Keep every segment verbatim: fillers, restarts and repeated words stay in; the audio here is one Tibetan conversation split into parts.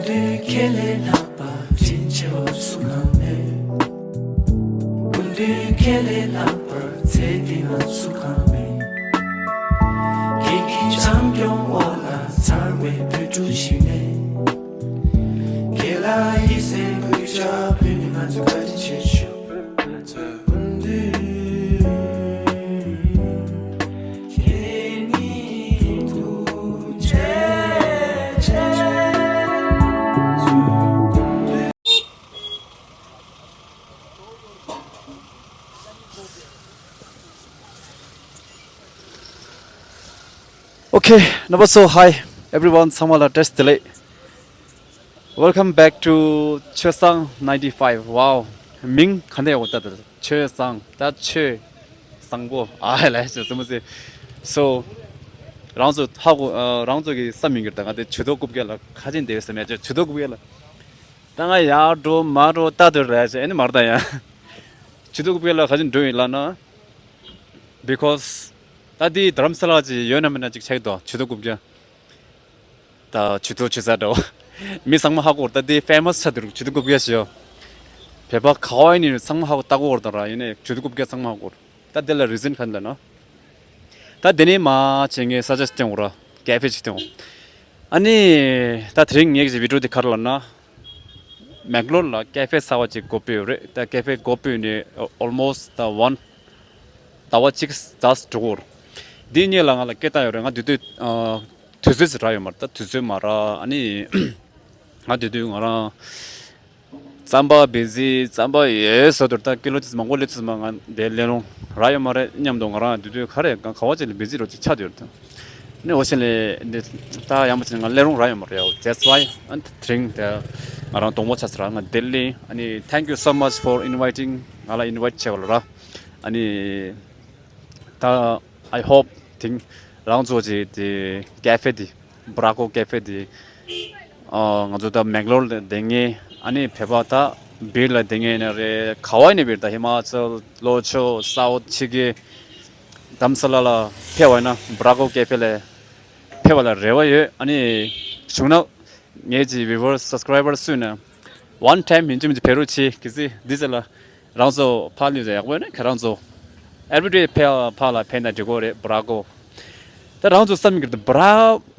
དུས་ཁྱེད་ལས་ལྷག་པ་དྲིན་ཆེ་བ་སུ་གང་མེད། སྐུ་མདུན་ཁྱེད་ལས་ལྷག་པར་ཚེ་འདི་ན་སུ་གང་མེད། ཁྱེད་ཀྱི་བྱམས་སྐྱོང་འོག་ལ་འཚར་བའི་བོད་ཕྲུག་ཞིག་ནས། ཁྱེད་ལ་ཡིད་སེམས་གུས་ཕྱག་ཕུལ་ནས་ང་ཚོ་བཀའ་དྲིན་ཆེ་ཞུ། ང་ཚོའི་སྐུ་མདུན་ཁྱེད་ཉིད་ཐུགས་རྗེ་ཆེ། Okay, number so hi everyone, ཚང་མ་ལ་བཀྲ་ཤིས་བདེ་ལེགས། Welcome back to ཆོས་བཟང་ninety five. Wow, མིང་ག་འདྲ་ཡོད་ད། ད་ཆོས་བཟང་ད་ཆོས་བཟང་པོ་ཨ་ལས་ཞེས་སེམས་མ་ཟེར། So རང་ཚོ་ཧ་གོ་ཨ། རང་ཚོ་གི་བསམ་ཡོང་གི་རེད། ད་ང་དེ་ཇུས་གཏོགས་རྐུབ་བཀྱག་ལ་ཁ་ཆེན་དེ་བསམ་ཡ་ཇུས་གཏོགས་རྐུབ་བཀྱག་ལ། ད་ང་ཡར་འགྲོ་མར་འགྲོ་ལྟ་དུས་རེད་ཅེས་ཨེ་ནི་མར་ལྟ་ཡ། ཇུས་གཏོགས་རྐུབ་བཀྱག་ལ་ག་ཅིག་འགྲོ་ཡིན་ལབ་ན། Because ད་འདི་རྡ་རམ་ས་ལ་ཅིག་ཡོད་ན་མེད་ན་ཅིག་ཆགས་འདུག་ཇུས་གཏོགས་རྐུབ་བཀྱག་ད་ཇུས་གཏོགས་ཇུས་ས་འདྲ་བོ། མི་ཚང་མ་ཧ་གོ་ད་འདི་ཕེ་མ་སི་ཆགས་འདུག་ཇུས་གཏོགས་རྐུབ་བཀྱག་ཞེས། བོད་པ་ག་བ་ཡིན་ནའི་ཚང་མ་ཧ་གོ་ལྟ་གོ་ད་ར་ཡིན་ནའི་ཇུས་གཏོགས་རྐུབ་བཀྱག་ཚང་མ་ཧ་གོ། ད་དེ་ལ་རི་ཛན་ག་རེ་ལབ་ན། ད་དེ་ནས་མར་ཅིག་ངས་ས་ཆ་ཅིག་སྟོན་གོ་ར། ཀེ་ཧྥེ་ཅིག་སྟོན་གོ། ཨ་ནི་ད་དེ་རིང་ངས་ཀྱི་བི་ཌིའོ་དེ་ག་རེ་ལབ་ན། མེག་ལོར་ལ་ཀེ་ཧྥེ་གསར་བ་ཅིག་སྒོ་ཕྱེ་ཡོད་རེད། ད་ཀེ་ཧྥེ་སྒོ་ཕྱེ་ནས་ཨོལ་མོ་སི་ཊི་ད་ཝན་ཟླ་བ་གཅིག་ཙམ་འགྲོ་གི་ཡོད་རེད། འདི་གཉིས་ལ་ང་ལ་སྐད་བཏང་ཡོད་རེད། ང་དེ་དུས་ཨ། དུས་ཚོད་ཅིག་རག་ཡོད་མ་རེད། ད་དུས་ཚོད་མ་རག་ཨ་ནི་ང་དེ་དུས་ང་རང་རྩམ་པ་བི་ཛི་རྩམ་པ་ཡོད་ཟེར་དུས་ད་ཀི་ལོ་ཅིག་མང་པོ་སླེབས་ཚར་མ། ང་དེ་སླེབས་རུང་རག་ཡོད་མ་རེད་སྙམ་དུ་ང་རང་དེ་དུས་ག་རེ་ག་བ་ཅིག་ལ་བི་ཛི་རོ་ཅིག་ཆགས་བསྡད་ཡོད་རེད། ནི་འོ་ཤིན་ལེ་འདི་ད་ཡང་མ་ཅིག་ང་སླེབས་རུང་རག་ཡོད་མ་རེད་ཡ། That's why ཨ་ནི་དེ་རིང་དེ་ང་རང་གདོང་པོ་ཆགས་ཚར། ང་ལྡི་ལི་ཨ་ནི་thank you so much for inviting ང་ལ་ཨིན་ཝའི་ཊི་བྱས་པ་ལ་ར། ཨ་ནི་ད་I hope དེང་རང་ཚོ་ཅིག་དེ་ཀེ་ཧྥེ་དེ་བྷ་ར་ཀོ་ཀེ་ཧྥེ་དེ་ཨ་ང་ཚོ་ད་མེག་ལོར་ལ་བསྡད་མཁན་ཨ་ནི་བོད་པ་ད་བིར་ལ་བསྡད་མཁན་ཡིན་ན་རེད། ག་བ་ཡིན་ན་བིར་ད་ཧི་མ་ཅལ་ལྷོ་ཕྱོགས་སའུ་ཐི་ཕྱི་རྒྱལ་རྡ་རམ་ས་ལ་ལ་ཕེབས་པ་ཡིན་ན་བྷ་ར་ཀོ་ཀེ་ཧྥེ་ལ་ཕེབས་པ་ལ་རེ་བ་ཡོད། ཨ་ནི་བྱུང་ན་ངེད་ཀྱི་བི་ཝར་སབ་སི་ཀ་རའི་བར་སུ་ཡིན་ན་ཝན་ཊའིམ་ཡིན་གཅིག་མིན་གཅིག་ཕེབས་རོགས་བྱེད། གལ་སྲིད་འདི་ཚོ་ལ་རང་ཚོ་ཕར་སླེབས་ཡག་པོ་ཡོད་ན་ཁྱེད་རང་ཚོ་ཨེ་བྷི་རི་ཌེ་ཕར་ཕར་ལ་ཕེབས་ན་འགྲིག་གི་རེད། བྷ་ར་ཀོ། ད་རང་ཚོ་བསམ་གྱི་རེད། བྷ་ར་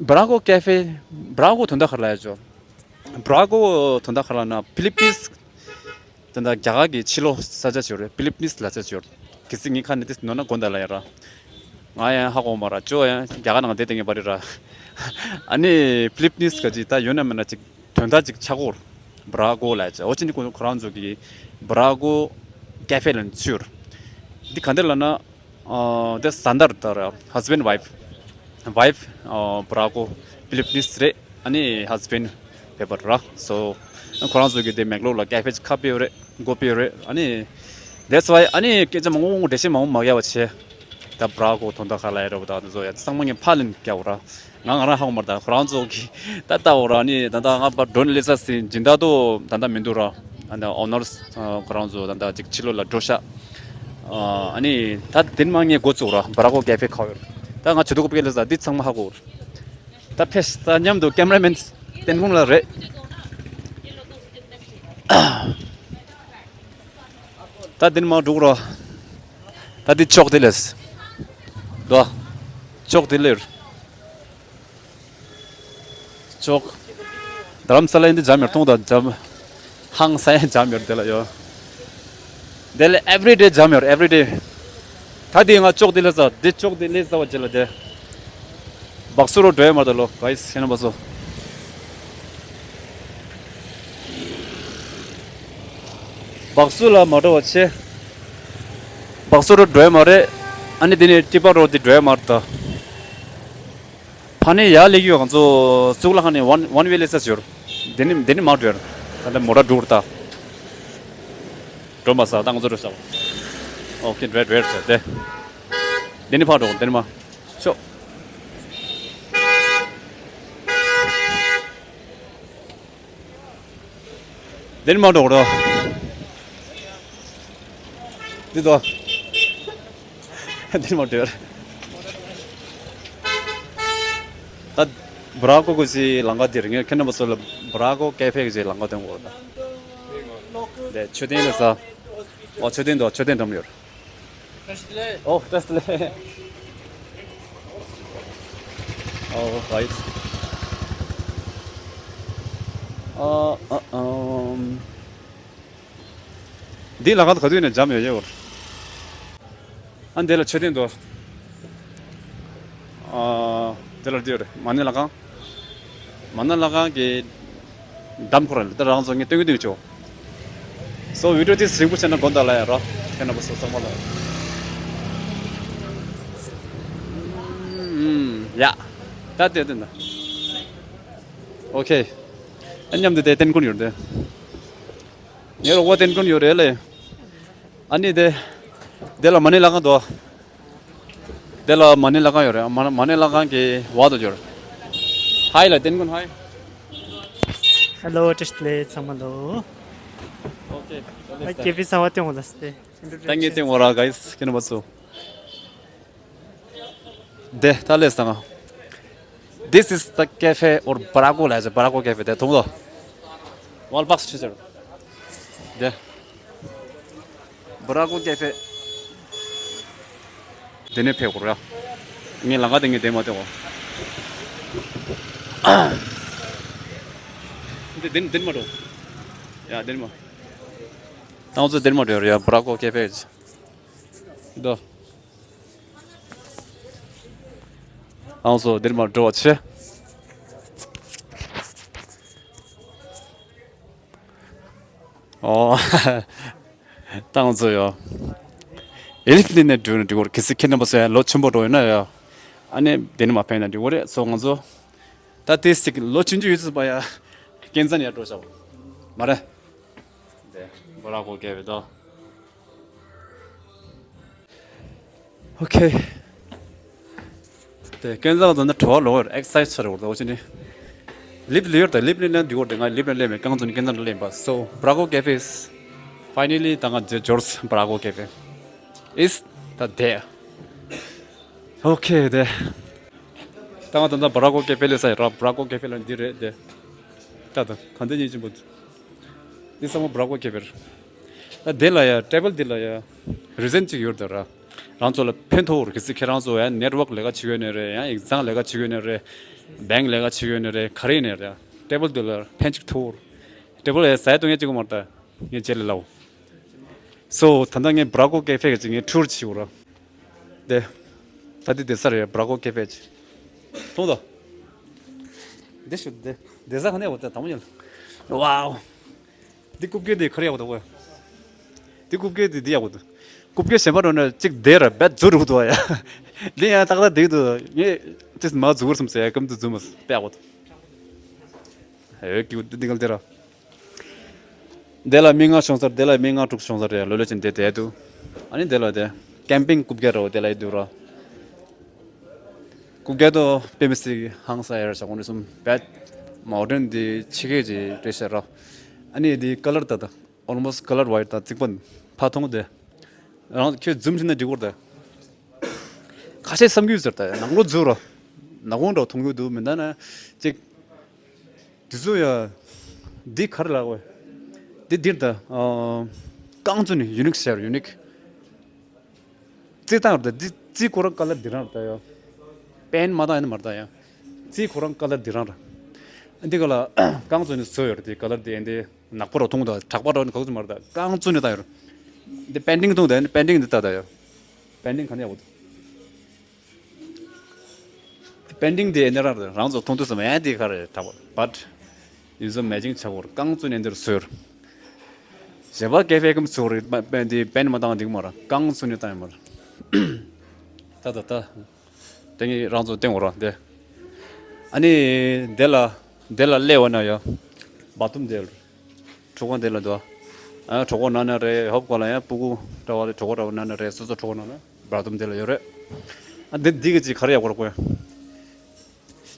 བྷ་ར་ཀོ་ཀེ་ཧྥེ། བྷ་ར་ཀོ་དོན་དག་ག་རེ་ལབ་ཡ་ཅོ། བྷ་ར་ཀོ་དོན་དག་ག་རེ་ལབ་ན་ཕི་ལི་པིན་སི། དེ་འདྲ་རྒྱ་གར་གྱི་ཕྱི་ལོགས་ས་ཆ་ཅིག་ཡོད་རེད། ཕི་ལི་པིན་སི་ལབ་ས་ཅིག་ཡོད་རེད། གལ་སྲིད་ངའི་ཁ་ནས་དེ་ནོར་ན་དགོངས་དག་ལབ་ཡ་ར། ང་ཡང་ཧ་གོ་མ་ར་ཅོ་ཡང་རྒྱ་གར་ནང་བསྡད་བསྡད་མཁན་པ་རེད་ར། ཨ་ནི་ཕི་ལི་པིན་སི་ག་ཅིག་ད་ཡོད་ན་མེད་ན་ཅིག་དོན་དག་ཅིག་ཆགས་ཀྱི་ཡོད་རེད། བྷ་ར་ཀོ་ལབ་ཡ་ཅིག་འོ་ཅི་ནི་ཁོ་ཁོ་རང་ཚོ་གི་བྷ་ར་ཀོ་ཀེ་ཧྥེ་ལབ་ནས་ཚུར་འདི་ག་འདྲ་ལབ་ན། ཨ་དེ་བཟའ་ཟླ་རེད་ད་ར། ཧས་བྷེན་ཌི་ཝའི་ཕི། ཝའི་ཕི་ཨ་བྷ་ར་ཀོ་ཕི་ལི་པིན་སི་རེད། ཨ་ནི་ཧས་བྷེན་ཌི་བོད་པ་ར། སོ་ཁོ་རང་ཚོ་གི་དེ་མེག་ལོར་ལ་ཀེ་ཧྥེ་ཅིག་ཁ་ཕྱེ་ཡོད་རེད། སྒོ་ཕྱེ་ཡོད་རེད། ཨ་ནི་that's why ཨ་ནི་སྐད་ཆ་མང་པོ་འདྲེ་ཤེས་མང་པོ་མ་རྒྱག་པ་བྱས། ད་བྷ་ར་ཀོ་དོན་དག་ག་རེ་ལབ་ཡ་རེད་པ། ད་འདི་ཚོ་ཡ་ཚང་མ་ངས་ཕར་ལེན་རྒྱག་གོ་ར། ང་ང་རང་ཧ་གོ་མ་རེད། ད་ཁོ་རང་ཚོ་གི་ད་ལྟ་འོ་ར་ནི་ད་ལྟ་ང་ཕར་འགྲོ་ནས་སླེབས་ཚར་ཟིན་སྦྱིན་བདག་ཏོ་ད་ལྟ་མི་འདུག་ར། ཨ་ནི་ཨོ་ནར་སི་ཁོ་རང་ཚོ་ད་ལྟ་ཅིག་ཕྱི་ལོགས་ལ་འགྲོ་ཤག་ཨ་ནི་ད་དེ་ནས་མར་ངས་འགོ་བཙུགས་ར། བྷ་ར་ཀོ་ཀེ་ཧྥེ་ག་པར་ཡོད། ད་ང་ཇུས་གཏོགས་རྐུབ་བཀྱག་སླེབས་ཚར། འདི་ཚང་མ་ཧ་གོ། ད་ཕེབས་ད་མཉམ་དུ་ཀེ་མ་ར་མེན་བསྟན་ཕུང་ལགས་རེད། ད་འདི་ནས་མར་འགྲོ་གི་ར། ད་འདི་ཅོག་འདི་ལས། དོ། ཅོག་འདི་ལས། ཅོག་རྡ་རམ་ས་ལ་ཡིན་དུས་འཇམ་ཡོད། ཐོང་དང་འཇམ། ཧང་སང་ཡ་འཇམ་ཡོད་དེ་ལ་ཡོད། དེ་ལས་ཨེ་བྷི་རི་ཌེ་འཇམ་ཡོད། ཨེ་བྷི་རི་ཌེ། ད་འདི་ང་ཅོག་འདི་ལས་ཟ། འདི་ཅོག་འདི་ལས་ཟ་བ་ཅི་ལ་དེ། སྦག་སུ་རུ་འགྲོ་ཡ་མ་རེད་ལོ་ག་ཡིས་ཤེས་ན་པ་སོ། སྦག་སུ་ལ་མ་འགྲོ་བ་ཆེ། སྦག་སུ་རུ་འགྲོ་ཡ་མ་རེད། ཨ་ནི་འདི་ནས་ཊི་པ་རོ་འདི་འགྲོ་ཡ་མ་རེད་ད། ཕ་ནས་ཡར་སླེབས་ཡོད། ང་ཚོ་གཙུག་ལག་ཁང་ནས་ཝན་ཝན་ཝེ་སླེབས་ས་ཡོད། འདི་ནི་འདི་ནི་མར་འགྲོ་ཡ། ད་ལྟ་མོ་ཊ་འགྲོ་གི་རེད་ད། འགྲོ་མ་ས་ད་ང་ཚོ་འགྲོ་ས། ཨོ་ཁེ་རེད་རེད་ཟེར་ཏེ། འདི་ནི་ཕར་འགྲོ་འདི་ནི་མ། ཤོག་འདི་ནི་མ་འགྲོ་གི་རེད། འདི་དོ། འདི་མ་འདྲེར། ད་ བྷ་ར་ཀོ་གི་ཅིག་ལམ་ཁ་འདིར་ངས་ཁྱེད་རྣམ་པ་ཚོ་ལ་བྷ་ར་ཀོ་ཀེ་ཕེ་གི་ཅིག་ལམ་ཁ་སྟོན་གོ་ད། དེ་མཆོད་རྟེན་ལ་ས། ཨོ་མཆོད་རྟེན་འདུག་མཆོད་རྟེན་འགྲམ་ཡོད། ཨོ་བཀྲ་ཤིས་བདེ་ལེགས། ཨོ་རའིཊ། ཨ་ཨ་ཨམ། འདི་ལམ་ཁ་ག་དུས་ནས་འཇམ་ཡོད་ཡོད། ཨ་འདི་ལ་མཆོད་རྟེན་འདུག་ཨ་འདི་ལ་འདི་ཡོད་རེད། མ་ཎི་ལྷ་ཁང་། མ་ཎི་ལྷ་ཁང་གི་འགྲམ་ཁོ་ར་ལ་ད་རང་ཚོ་ངས་སྟོན་གི་སྟོན་གི་ཆོག So video this རིང་པོ་བྱས་ན་དགོངས་དག་ལ་ཡ་རོ། ཁྱེད་རྣམ་པ་ཚོ་ཚང་མ་ལ། ཡ། ད་དེ་དེ་འདྲ། ཨོ་ཁེ། ཨ་མཉམ་དུ་དེ་ཏན་ཀུན་ཡོད་དེ། ངའི་རོགས་པ་ཏན་ཀུན་ཡོད་རེད་ལེ། ཨ་ནི་དེ། དེ་ལ་མ་ཎི་ལྷ་ཁང་དོ། དེ་ལ་མ་ཎི་ལྷ་ཁང་ཡོད་རེད། མ་མ་ཎི་ལྷ་ཁང་གི་བར་དུ་འབྱོར། ཧའི་ལ་ཏན་ཀུན་ཧའི། Hello བཀྲ་ཤིས་བདེ་ལེགས་ཚང་མ་ལོ། ཨོ་ཁེ། ཨ་ཀེ་ཕེ་གསར་པ་སྟོན་གོ་ལ་སྟེ། ད་ངས་སྟོན་གོ་ར་གའི་སི་ཁྱེད་རྣམ་པ་ཚོ། དེ་ད་ལས་སང་། This is the cafe or Barago ལ་ཟེར། Barago cafe དེ་མཐོང་ལོ། ཝོལ་བྷག་སི་ཆུ་ཟེར། དེ། Barago cafe དེ་ནས་ཕེབས་དགོས་ར། ངས་ལམ་ཁ་དེ་ངས་དེ་མ་སྟོན་གོ། འདི་དེ་དེ་མ་འགྲོ། ཡ་དེ་མ། ཏང་ཚོ་དེ་མ་འགྲོ་ཡ། Barago cafe དོ། ཨང་སོ་འདིར་མར་འགྲོ་བ་ཆེ། ཨོ། ཏང་ཚོ་ཡོ། ཨེ་ལི་ཕི་ལི་ནས་འགྲོ་ན་འགྲིག་གོ་རེད། གལ་སྲིད་ཁྱེད་རྣམ་པ་ཚོ་ཡང་ལོ་ཆེན་པོ་འགྲོ་ཡོད་ན་ཡོ། ཨ་ནི་འདི་ནས་མ་ཕེབས་ན་འགྲིག་གོ་རེད། སོ་ང་ཚོ། ད་དེ་སྲིད་ལོ་ཆུང་ཆུང་ཡོད་ཚུལ་པ་ཡ། ཀན་ཚན་ཡར་འགྲོ་བྱའོ། མ་རེད། དེ་བོ་ར་གོ་སྐད་བེ་དོ། ཨོ་ཁེ། དེ་ཀན་ཚན་ལ་འཛོམས་ན་བྲོ་བ་ལོག་ཡོད། ཨེག་སའི་ཆ་རེ་བོར་དོ་ཅི་ནི། ལིབ་ལི་ཡོར་དང་ལིབ་ལི་ན་འདི་བོར་དེ་ང་ལིབ་ལི་ལེ་མེ་ཀང་ཚོ་ནི་ཀན་ཚན་ལ་ལེན་པ། So Brago Cafe is finally ད་ང་འབྱོར་སོང་། Brago Cafe is the there. ཨོ་ཁེ་དེ། ད་ང་ད་ལྟ་བྷ་ར་གོ་ཀེ་ཕེ་ལས་ས་ཡ་ར། བྷ་ར་གོ་ཀེ་ཕེ་ལ་འདི་རེད་དེ། ད་ད་གང་དེ་ཉིད་ཅིག་པོ། འདི་ཚང་མ་བྷ་ར་གོ་ཀེ་ཕེ་རེད། ད་དེ་ལ་ཡ་ཊེ་བལ་འདི་ལ་ཡ་རི་ཛན་ཅིག་ཡོད་དེ་ར། རང་ཚོ་ལ་ཕན་ཐོགས་རེད། གལ་སྲིད་ཁྱེད་རང་ཚོ་ཡ་ནེཊ་ཝརྐ་ལས་ཀ་བྱེད་ཡོད་ནི་རེད། ཡང་ཨེག་ཛམ་ལས་ཀ་བྱེད་ཡོད་ནི་རེད། བེང་ལས་ཀ་བྱེད་ཡོད་ནི་རེད། ག་རེ་ཡིན་ནི་རེད། ཊེ་བལ་འདི་ལ་ཕན་ཅིག་ཐོགས་རེད། ཊེ་བལ་ཡ་ཟ་ཡ་བཏུང་ཡ་ཅིག་གོ་མར་ད། ངས་རྗེས་ལ་ལའོ། སོ་ད་ལྟ་ངས་བྷ་ར་གོ་ཀེ་ཕེ་གི་ཅིག་ངས་ཊུར་བྱེད་འོ་ར། དེ། ད་དེ་དེ་ས་རེད། བྷ་ར་གོ་ཀེ་ཕེ་ཅི། མཐོང་དོ། དེ་ཤུ་དེ། དེ་ས་ག་ནས་འོ་དེ་དང་མོ་ཡིན། ཝའོ། དེ་རྐུབ་ཀེ་དེ་ཁར་ཡག་པོ་འདུག་གོ། དེ་རྐུབ་ཀེ་དེ་དེ་ཡག་པོ་འདུག་རྐུབ་ཀེ་གཞན་པ་འགྲོ་ན་གཅིག་དེ་ར་བེད་ཛུར་འདུག་ཡ། དེ་ཡང་ཏག་ཏག་དེ་འདུག་ངས་ཅིས་མ་ཛུར་སོང་ཟེར་ཡ་ཀམ་དུ་ཛུར་མ་སོང་། དཔེ་ཡག་པོ་འདུག་ཨེ་ཀིའུ་དེ་འདི་གལ་དེ་ར། དེ་ལ་མི་ལྔ་ཤོང་ས་རེད། དེ་ལ་མི་ལྔ་དྲུག་ཤོང་ས་རེད། ལོ་ལོ་ཅན་དེ་དེ་འདུག་ཨ་ནི་དེ་ལ་དེ་ཀེམ་པིང་རྐུབ་ཀེ་ར་བོ་དེ་ལ་ཡི་འདུག་ར། རྐུབ་ཀེ་དོ་དཔེ་མི་སྲིད་ཧང་སང་ཡ་ར་ཤག་ཁོང་ཚོ་གསུམ་བེད་མའོ་ཌན་དེ་ཕྱི་སྐད་ཅིག་རེད་ཤག་ར། ཨ་ནི་དེ་ཀ་ལར་ད་ད་ཨོལ་མོ་སི་ཊི་ཀ་ལར་ཝའིཊ་ད་རྩིག་པ་ཕ་མཐོང་དེ། རང་ཁྱོད་ཛུམ་བྱས་ན་འགྲིག་གོ་ར་ད། ཁ་ཤས་བསམ་རྒྱུ་ཟེར་ད་ནང་ལོ་ཛུར་ར། ནག་པོ་འདྲ་མཐོང་རྒྱུ་འདུག་མི་འདའ་ན་ཅིག་དེ་ཚོ་ཡ། འདི་ག་རེ་ལབ་དགོས། འདི་འདིར་ད། ཨ། རྐང་བཙུགས་ནས་ཡུ་ནིག་ཟེར་ཡུ་ནིག་རྩིས་བཏང་ར་ད། འདི་རྩིས་ཁོ་རང་ཀ་ལར་འདི་རང་ར་ད་ཡ། པེན་མ་བཏང་ཡ་ནི་མ་རེད་ད་ཡ། རྩིས་ཁོ་རང་ཀ་ལར་འདི་རང་ར། འདི་ག་ལ་རྐང་བཙུགས་ནས་བཟོས་ཡོད་རེད། དེ་ཀ་ལར་འདི་འདི་ནག་པོ་ར་མཐོང་ད། གྲགས་པ་ར་ནི་ག་ཚོད་མ་རེད་ད། རྐང་བཙུགས་ནས་བཏང་ཡོད་རེད། འདི་པེན་ཊིང་མཐོང་ད་ཡ། འདི་པེན་ཊིང་འདི་ལྟ་ད་ཡ། པེན་ཊིང་ག་ནས་ཡག་པོ་འདུག་པེན་ཊིང་དེ་ཨེ་འདྲ་རང་རང་ཚོ་མཐོང་དུས་སམ་ཨེ་འདི་ག་རེ་དྲག་པ་བཊ་ཡུལ་ཚོ་མེ་ཅིང་ཆག་པོར་རྐང་བཙུགས་ནས་འདིར་བཟོས། གཞན་པ་ཀེ་ཕེ་ཀམ་ཚུགས་རེད། པེན་འདི་པེན་མ་བཏང་འདིག་མ་ར་རྐང་བཙུགས་ནས་བཏང་ཡོད་མ་ར། ད་ད་ད། དེ་ངས་རང་ཚོ་སྟེང་འོ་ར་དེ། ཨ་ནི་དེ་ལ་དེ་ལ་སླེབས་པ་ན་ཡ། བ་ཐུམ་དེ་ལ། གྲོད་ཁོག་འདི་ལ་འདུག་ཨ་གྲོད་ཁོག་ན་ན་རེད། ཧོབ་གོ་ལ་ཡང་སྤུ་གུ་འདྲ་བ་ལ་གྲོད་ཁོག་འདྲ་བ་ན་ན་རེད། སོ་སོ་གྲོད་ཁོག་ན་ན་བར་དུམ་འདི་ལ་ཡོད་རེད། ཨ་འདི་འདི་གི་ཅིག་ག་རེ་ཡག་པོ་རེད་གོ།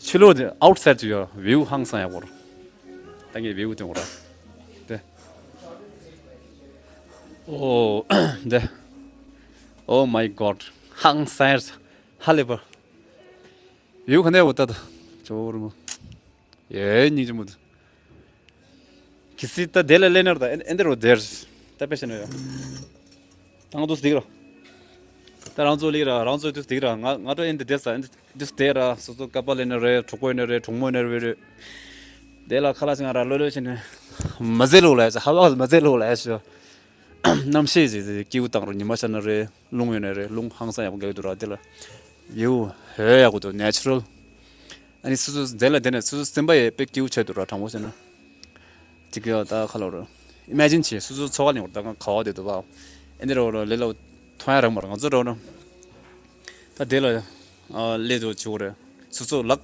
ཕྱི་ལོགས་འདི་ཨའུཊ་སའིཌ་ཅིག་ཡོད། བིའུ་ཧང་སང་ཡག་པོ་རེད། ད་ངས་བིའུ་སྟོན་གོ་ར། དེ། ཨོ། འདི། Oh my God. ཧང་སང་ཧ་ལས་པ། ཡུ་ག་ནས་འོ་ད་ད། ཇོ་རུ་མོ། ཡེ་སྙིང་རྗེ་མོ་འདུག་གི་སི་ད་དེ་ལ་ལེན་ནར་ད་ཨེ་འདི་རུ་དེར་ད་པེ་ཤ་ན་ཡོད། ད་ང་དུ་སྡིག་ར། ད་རང་ཚོ་ལིག་ར་རང་ཚོ་དུ་སྡིག་ར། ང་ང་ཏོ་ཨེ་འདི་དེ་ས་ཨེ་འདི་དེ་ར། སོ་སོ་ཀ་པ་ལེན་ན་རེད། གྲོགས་པོ་ཡིན་ན་རེད། གྲོགས་མོ་ཡིན་ན་རེད། དེ་ལ་ཁ་ལག་ཞིག་ང་ར་ལོ་ལོ་བྱས་ནས་མ་ཟེ་ལོ་ལ་ཡ་ཧ་བ་མ་ཟེ་ལོ་ལ་ཡ་ཞོ། གནམ་གཤིས་ཟེ་ཟེ་སྐྱིད་པོ་བཏང་རོགས། ཉི་མ་ཤར་ན་རེད། རླུང་ཡོད་ན་རེད། རླུང་ཧང་སང་ཡག་པོ་རྒྱག་གི་འདུག་ར། དེ་ལ་ཡེའུ་ཧེ་ཡག་པོ་འདུག་ནེ་ཅུ་རལ། ཨ་ནི་སོ་སོ་དེ་ལ་དེ་ནས་སོ་སོ་སེམས་པ་ཡེ་དཔེ་སྐྱིད་པོ་ཆགས་འདུག་ར། དྲང་པོ་བཤད་ན། ཅིག་གི་ད་ཁ་ལོ་རོ། ཨི་མེ་ཇིན་བྱེད། སོ་སོ་འཚོ་བ་ལེན་བར་ད་གང་ག་བ་དེ་འདུག་བ། ཨེ་འདི་རོ་རོ་ལེ་ལོ་མཐོང་ཡ་རག་མ་རེད། ང་ཚོ་རོ་རོ། ད་དེ་ལ་ཨ་ལེ་དོ་བྱེད་དགོས་རེད། སོ་སོ་ལག་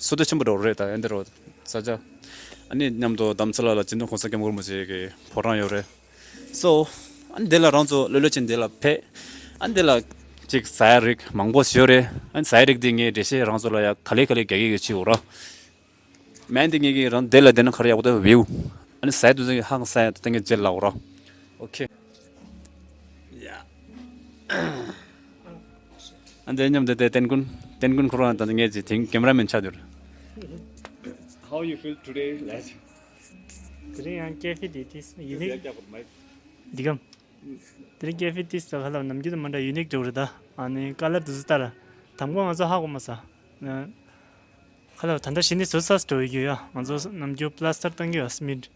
སོ་དོ་ཆེན་པོ་རོ་རེད། ད་ཨེ་འདི་རོ་ས་ཆ། ཨ་ནི་མཉམ་དུ་དམ་ཚ་ལ་ལ་སྤྱི་འཐུས་གོང་ས་སྐྱབས་མགོན་རིན་པོ་ཆེ་གི་ཕོ་བྲང་ཡོད་རེད། སོ། ཨ་ནི་དེ་ལ་རང་ཚོ་ལོ་ལོ་ཆེན་དེ་ལ་ཕེབས། ཨ་ནི་དེ་ལ་ཅིག་ཟ་ཡ་རིགས་མང་པོ་ཞིག་ཡོད་རེད། ཨ་ནི་ཟ་ཡ་རིགས་དེ་ངས་འགྲེལ་བཤད་རང་ཚོ་ལ་ཡ་ག་ལེ་ག་ལེ་རྒྱག་གི་ཡོད་ཅིག་འོ་ར། མན་དེ་ངེད་ཀྱི་རང་དེ་ལ་དེ་ནི་ཁར་ཡག་པོ་དེ་བེའུ། ཨ་ནི་ཟས་དུས་ཚོད་ཀྱི་ཧང་ཟས་དེ་ངས་རྗེས་ལ་འོ་ར། ཨོ་ཁེ། ཡ། ཨ་འདི་མཉམ་དུ་དེ་ཏན་ཀུན་ཏན་ཀུན་ཁོ་རང་ད་ངས་ཅི་ཐེངས་ཀེམ་ར་མེན་ཆགས་འདུག How you feel today, lad? དེ་རིང་ཡང་ཀེ་ཧྥེ་དེ་དེ་ཡུ་ནིག་འདི་གམ། དེ་རིང་ཀེ་ཧྥེ་དེ་ས་ཁ་ལ་ནམ་རྒྱུན་དུ་མ་འདྲ་ཡུ་ནིག་འགྲོ་རེད་ད། ཨ་ནི་ཀ་ལར་དུ་ཟུ་ལྟར་དམ་གོ་ང་ཚོ་ཧ་གོ་མ་ས། ཁ་ལ་ད་ལྟ་ཞི་ནི་བཟོ་ས་འགྲོ་ཡོད་ཡ། ང་ཚོ་ནམ་རྒྱུན་པ་ལ་སི་ཊར་བཏང་གི་ཡོད་སི་མིན་ཊི།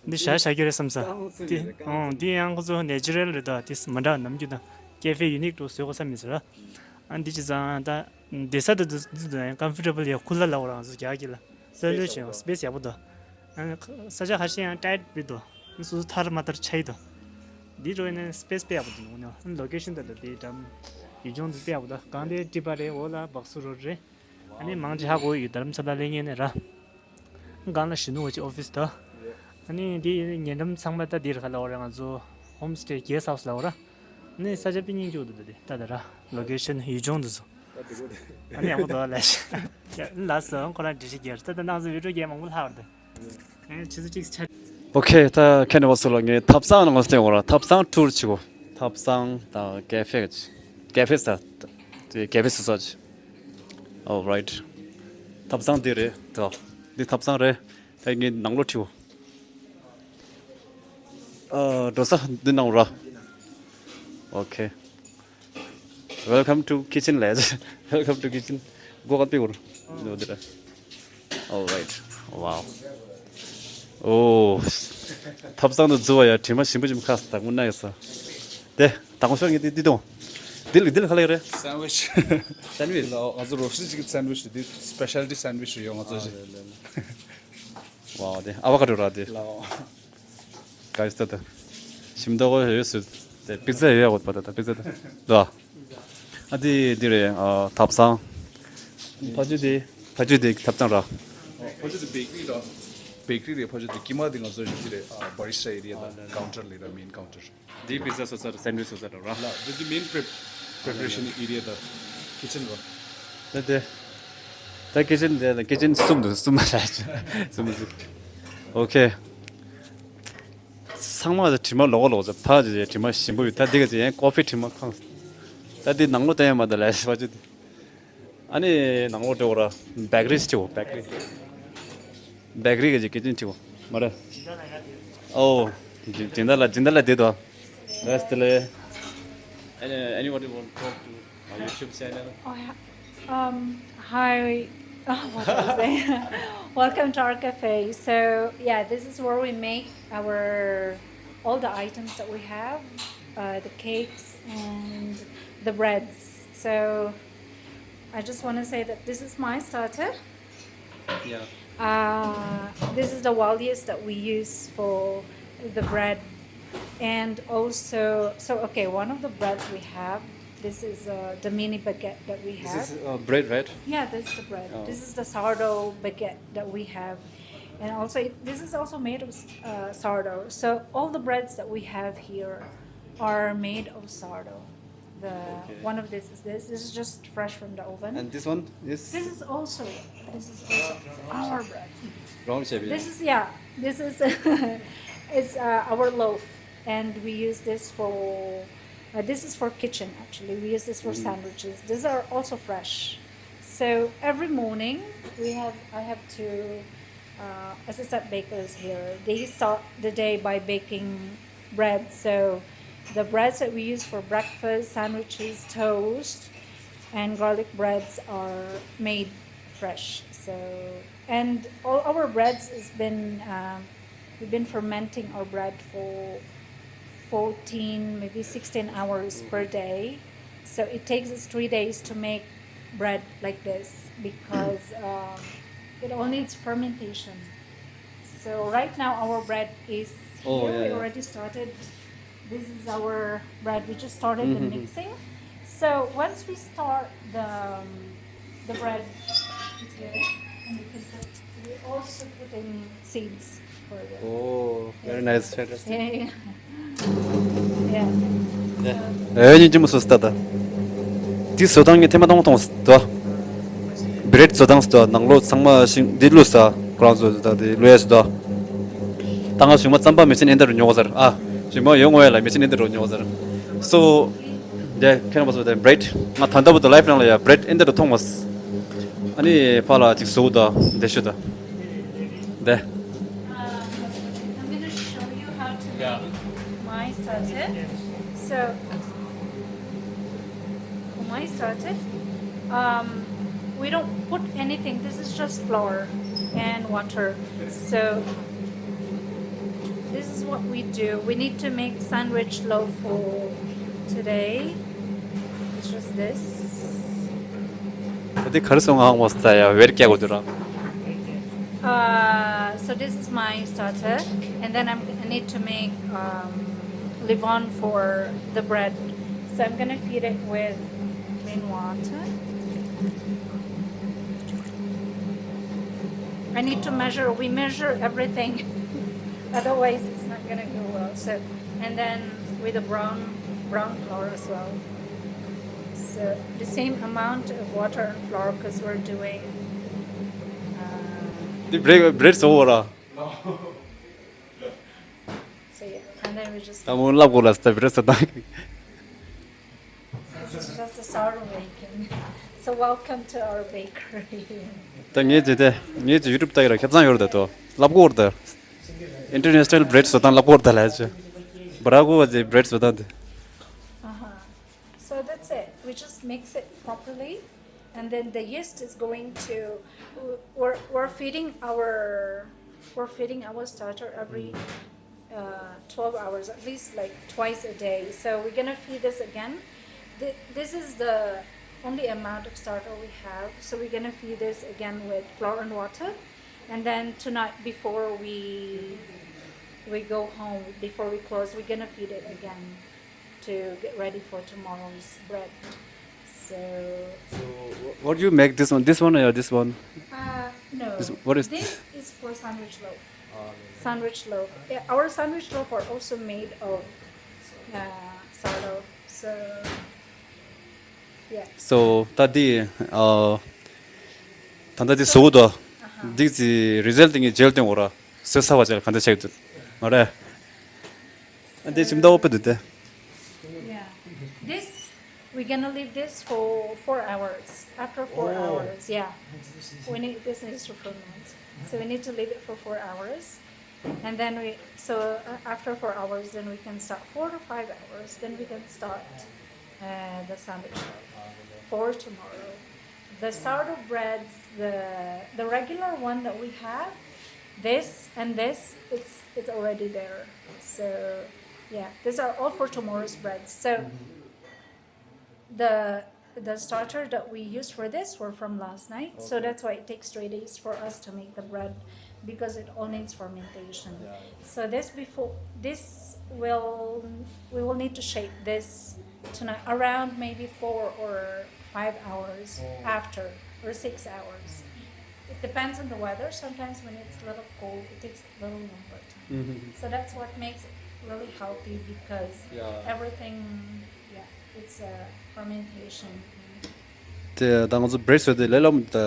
འདི་ཞག་ཞག་རྒྱུ་རེད་བསམ་ས། འདི་ཨང་འདི་ཡང་ཁོ་ཚོ་ནེ་ཅུ་རལ་རེད་ད། དེ་མ་འདྲ་ནམ་རྒྱུན་དང་ཀེ་ཧྥེ་ཡུ་ནིག་འགྲོ་བཟོས་གོ་ས་མི་ཟེར་ར། ཨ་འདི་ཅི་ཙང་ད་བསྡད་ས་དེ་དུ་དུ་དུ་ཡང་ཀམ་ཕོར་ཊེ་བལ་ཡ་ཁུ་ལ་ལ་འོ་རང་ཚོ་རྒྱག་གི་ལ་ལོས་ལོས་བྱས་ཡོང་སི་པེ་སི་ཡག་པོ་འདུག་ཨ་ས་ཆ་ཁ་ཤས་ཡང་ཊའིཊ་བི་འདུག་སོ་སོ་ཐར་མ་ཐར་ཆ་ཡི་འདུག་འདི་འགྲོ་ཡིན་ན་སི་པེ་སི་དཔེ་ཡག་པོ་འདུག་ནོ་ནོ། ལོ་ཀེ་ཤན་དེ་ལ་དེ་འགྲམ་ཡུལ་ལྗོངས་འདི་དཔེ་ཡག་པོ་འདུག་གང་དེ་ཊི་པ་རེད། འོ་ལ་སྦག་སུ་རོ་རེད། ཨ་ནི་མང་ཆེ་ཧ་གོ་ཡོད། རྡ་རམ་ས་ལ་ལེ་ཉེ་ནས་ར། གང་ལ་གཞོན་ནུ་བ་ཅིག་ཨོ་ཕི་སི་དང་། ཨ་ནི་འདི་ཉེ་འགྲམ་ཚང་མ་ད་འདིར་ཁ་ལ་འོ་རེད། ང་ཚོ་ཧོམ་སི་ཊེ་གེ་སི་ཧའུ་སི་ལ་འོ་ར། ཨ་ནི་ས་ཆ་དཔེ་སྙིང་རྗེ་འདུག་ད་འདི་ད་ད་ར་ལོ་ཀེ་ཤན་ཡུལ་ལྗོངས་འདི་ཚོ། ཨ་ནི་ཡག་པོ་འདུག་ལ་ཤ། ལ་སོ་ཁོ་རང་འགྲེལ་བཤད་རྒྱབ་ད་ད་ནང་ཚོ་བི་ཌི་ཡོ་རྒྱབ་མང་པོ་ལྷག་རེད། ཨ་ནི་ཆུ་ཚོད་གཅིག་ཆ། ཨོ་ཁེ། ད་ཁྱེད་རྣམ་པ་ཚོ་ལ་ངས་ཐབ་ཚང་ནང་ལ་སྟོན་འོ་ར། ཐབ་ཚང་ཊུར་བྱེད་གོ། ཐབ་ཚང་དང་ཀེ་ཧྥེ་ཀེ་ཧྥེ་ས་དེ་ཀེ་ཧྥེ་སུ་ས་ཅི། ཨོ་རའིཊ། ཐབ་ཚང་འདི་རེད་ད། འདི་ཐབ་ཚང་རེད། ད་ངས་ནང་ལོགས་ཁྲིད་འོ། ཨ་འགྲོ་ས་འདི་ནང་ར། ཨོ་ཁེ། Welcome to kitchen ལས། Welcome to kitchen. སྒོ་ཁ་པི་འོ་ར། འོ་འདི་ར། All right. Wow. ཨོ། ཐབ་ཚང་དུ་འཛུལ་བ་ཡ་དྲི་མ་ཞིམ་པོ་ཞིམ་པོ་ཁ་ས་དང་མོ་ན་ཡོད་ས། དེ་དང་པོ་ཤོག་ངས་དེ་དེ་དང་། དེ་ལ་དེ་ལ་ག་ལ་ཡོད་རེད། སེན་ཝིཆ། སེན་ཝིཆ། ལ་ང་ཚོ་རོ་སི་ཅིག་གི་སེན་ཝིཆ་དེ་སི་པེ་ཤལ་ཊི་སེན་ཝིཆ་ཡོད་ང་ཚོ་ཞིག་ཝའོ་དེ་ཨ་བ་ཀ་ཌོ་ར་དེ། ལའོ། ག་ཡི་སྟ་ད། ཞིམ་མདོག་ཡོད་སུ། དེ་པི་ཛ་ཡོད་ཡ་གོ་པ་ད་ད་པི་ཛ་ད། ལ། ཨ་དེ་དེ་རེད། ཨ་ཐབ་ཚང་། ཕ་ཆུ་དེ་ཕ་ཆུ་དེ་ཐབ་ཚང་ར། ཕ་ཆུ་དེ་བེ་ཀ་རི་ར། བེ་ཀ་རི་རེད། ཕ་ཆུ་དེ་ཀི་མ་དེ་ང་ཚོ་ཞིག་དེ་རེད། ཨ་བ་རི་སི་ཊ་ཨེ་རི་ཡ་ད་ཀའུན་ཊར་ལས་ར་མེན་ཀའུན་ཊར། འདི་པི་ཛ་སོ་སར་སེན་ཝིཆ་སོ་སར་ར། ལ་འདི་འདི་མེན་པྲེ་པྲེ་པ་རེ་ཤན་ཨེ་རི་ཡ་ད་ཀི་ཆན་ར། ད་དེ། ད་ཀི་ཆན་དེ་ལ་ཀི་ཆན་གསུམ་འདུག་གསུམ་མ་ར་གསུམ་མ་ཟིག་ཨོ་ཁེ། ཚང་མ་དྲི་མ་ལོག་ལོག་ཚ་ཕ་ཅི་དྲི་མ་ཞིམ་པོ་ཡོད། ད་འདི་ག་ཅི་ཡན་ཀོ་ཕི་དྲི་མ་ཁང་། ད་འདི་ནང་ལོ་བསྟན་ཡ་མ་ད་ལ་ཕ་ཅི། ཨ་ནི་ནང་ལོ་འགྲོ་ར་བེ་ཀ་རི་ཅི་བོ་བེ་ཀ་རི། བེ་ཀ་རི་ག་ཅི་ཀི་ཆན་ཅི་བོ་མ་རེད། ཨོ། ཇི་ཇི་འདྲ་ལ་ཇི་འདྲ་ལ་དེ་དོ། རེས་ཏེ་ལེ། Any- Anybody want to talk to my YouTube channel? Oh, yeah. Um, hi. Oh, what was I saying? Welcome to our cafe. So, yeah, this is where we make our all the items that we have, uh, the cakes and the breads. So, I just want to say that this is my starter. Yeah. Uh, this is the Waldias that we use for the bread. And also, so, okay, one of the breads we have, this is, uh, the mini baguette that we have. This is, uh, bread, right? Yeah, this is the bread. Oh. This is the sourdough baguette that we have. And also, it, this is also made of, uh, sourdough. So all the breads that we have here are made of sourdough. The Okay. One of this is this. This is just fresh from the oven. And this one is? This is also, this is also our bread. Wrong shape, yeah. This is, yeah, this is, it's, uh, our loaf, and we use this for, uh, this is for kitchen, actually. We use this for Mm. sandwiches. These are also fresh. So every morning we have I have two uh, assistant bakers here. They start the day by baking bread. So the breads that we use for breakfast, sandwiches, toast, and garlic breads are made fresh. So and all our breads has been um, we've been fermenting our bread for fourteen, maybe sixteen hours per day. So it takes us three days to make bread like this because um, it all needs fermentation. So right now our bread is here. Oh, yeah, we yeah. already started. This is our bread. We just started mm-hmm. the mixing. So once we start the um, the bread is here, and we can put, we also putting seeds for the. Oh, very nice, fantastic. Yeah, yeah. yeah. ཨེ་ཉིན་ཅི་མོ་སོ་སྟ་ད། དེ་བཟོ་སྟངས་ངས་ཐེངས་མ་དང་པོ་མཐོང་སོང་། བྲེད་བཟོ་སྟངས་སོ་ནང་ལོགས་ཚང་མ་ཤིང་འདི་བླུགས་ས་ཁོ་རང་ཚོ་ད་དེ་བླུགས་ཡ་སོ། ད་ང་ཞུགས་མ་རྩམ་པ་མེ་ཆི་ནས་འདི་རུ་ཉོ་ག་ཟེར། ཨ་ཞུགས་མ་ཡོང་ངོ་ཡ་ལ་མེ་ཆི་ནས་འདི་རུ་ཉོ་ག་ཟེར། སོ་དེ་ཁྱེད་རང་པ་སོ་དེ་བྲེད་ང་ད་ལྟ་བུ་དུ་ལའིཕ་ནང་ལ་ཡ་བྲེད་འདི་རུ་མཐོང་མ་སོང་། ཨ་ནི་ཕ་ལ་ཅིག་བཟོ་ད་འདི་ཤུ་ད་དེ། Um, I'm going to show you how to make my starter. So, for my starter, um, we don't put anything. This is just flour and water. So, this is what we do. We need to make sandwich loaf for today. It's just this. ད་དེ་ག་རེ་སོང་ང་ཧང་མོ་ས་ཡ་བེར་ཀྱ་གོ་དུ་ར། Uh, so this is my starter, and then I'm, I need to make um, levain for the bread. So I'm gonna feed it with plain water. I need to measure. We measure everything, otherwise it's not gonna go well. So, and then with a brown brown flour as well. So the same amount of water and flour because we're doing. Uh, འདི་བྲེད་བྲེད་བཟོ་བོ་ར། so yeah, and then we just. ད་མོ་ལབ་གོ་ལ་སྟ་བྲེད་བཟོ་ད། This is just a sourdough making. So welcome to our bakery. ད་ངས་ཇེ་དེ་ངས་ཇེ་ཡུ་ཊུབ་ལྟ་ཡི་ར་ཁྱབ་ཚང་ཡོད་ར་ད་དོ་ལབ་གོ་ར་ད། International bread བཟོ་སྟངས་ལབ་གོ་ར་ད་ལ་ཇེ། བྲ་གོ་བ་ཇེ་བྲེད་བཟོ་སྟངས་དེ། Uh-huh. So that's it. We just mix it properly, and then the yeast is going to. We're we're feeding our we're feeding our starter every uh, twelve hours, at least like twice a day. So we're gonna feed this again. Th- this is the only amount of starter we have. So we're gonna feed this again with flour and water, and then tonight before we we go home, before we close, we're gonna feed it again to get ready for tomorrow's bread. So, So, what do you make this one? This one or this one? Uh, no. This- what is this? Is for sandwich loaf. Sandwich loaf. Yeah, our sandwich loaf are also made of uh, sourdough. So, yeah. So, ད་འདི་ཨ་ད་ད་འདི་བཟོ་དོ། འདི་ཚི་རི་ཛལ་ཏི་ངས་ཇེལ་ཏེ་འོ་ར་བཟོ་ས་བ་ཅལ་ག་འདྲ་ཆགས་འདུག་མ་རེད། ཨ་འདི་ཁྱིམ་ད་འོ་པེ་འདུག་སྟེ། Yeah. This, we're gonna leave this for four hours. After four hours, yeah. We need this needs to ferment. So we need to leave it for four hours. And then we, so uh, after four hours, then we can start, four to five hours, then we can start uh, the sandwich for tomorrow. The sourdough breads, the the regular one that we have, this and this, it's it's already there. So yeah, these are all for tomorrow's bread. So the the starter that we used for this were from last night, so that's why it takes three days for us to make the bread because it all needs fermentation. So this before this will we will need to shake this tonight around maybe four or five hours after or six hours. It depends on the weather. Sometimes when it's a little cold, it takes a little longer time. So that's what makes it really healthy because everything, yeah, it's a fermentation. དེ་ད་ང་ཚོ་བྲེད་བཟོས་ཏེ་ལས་སླ་མོ་ད་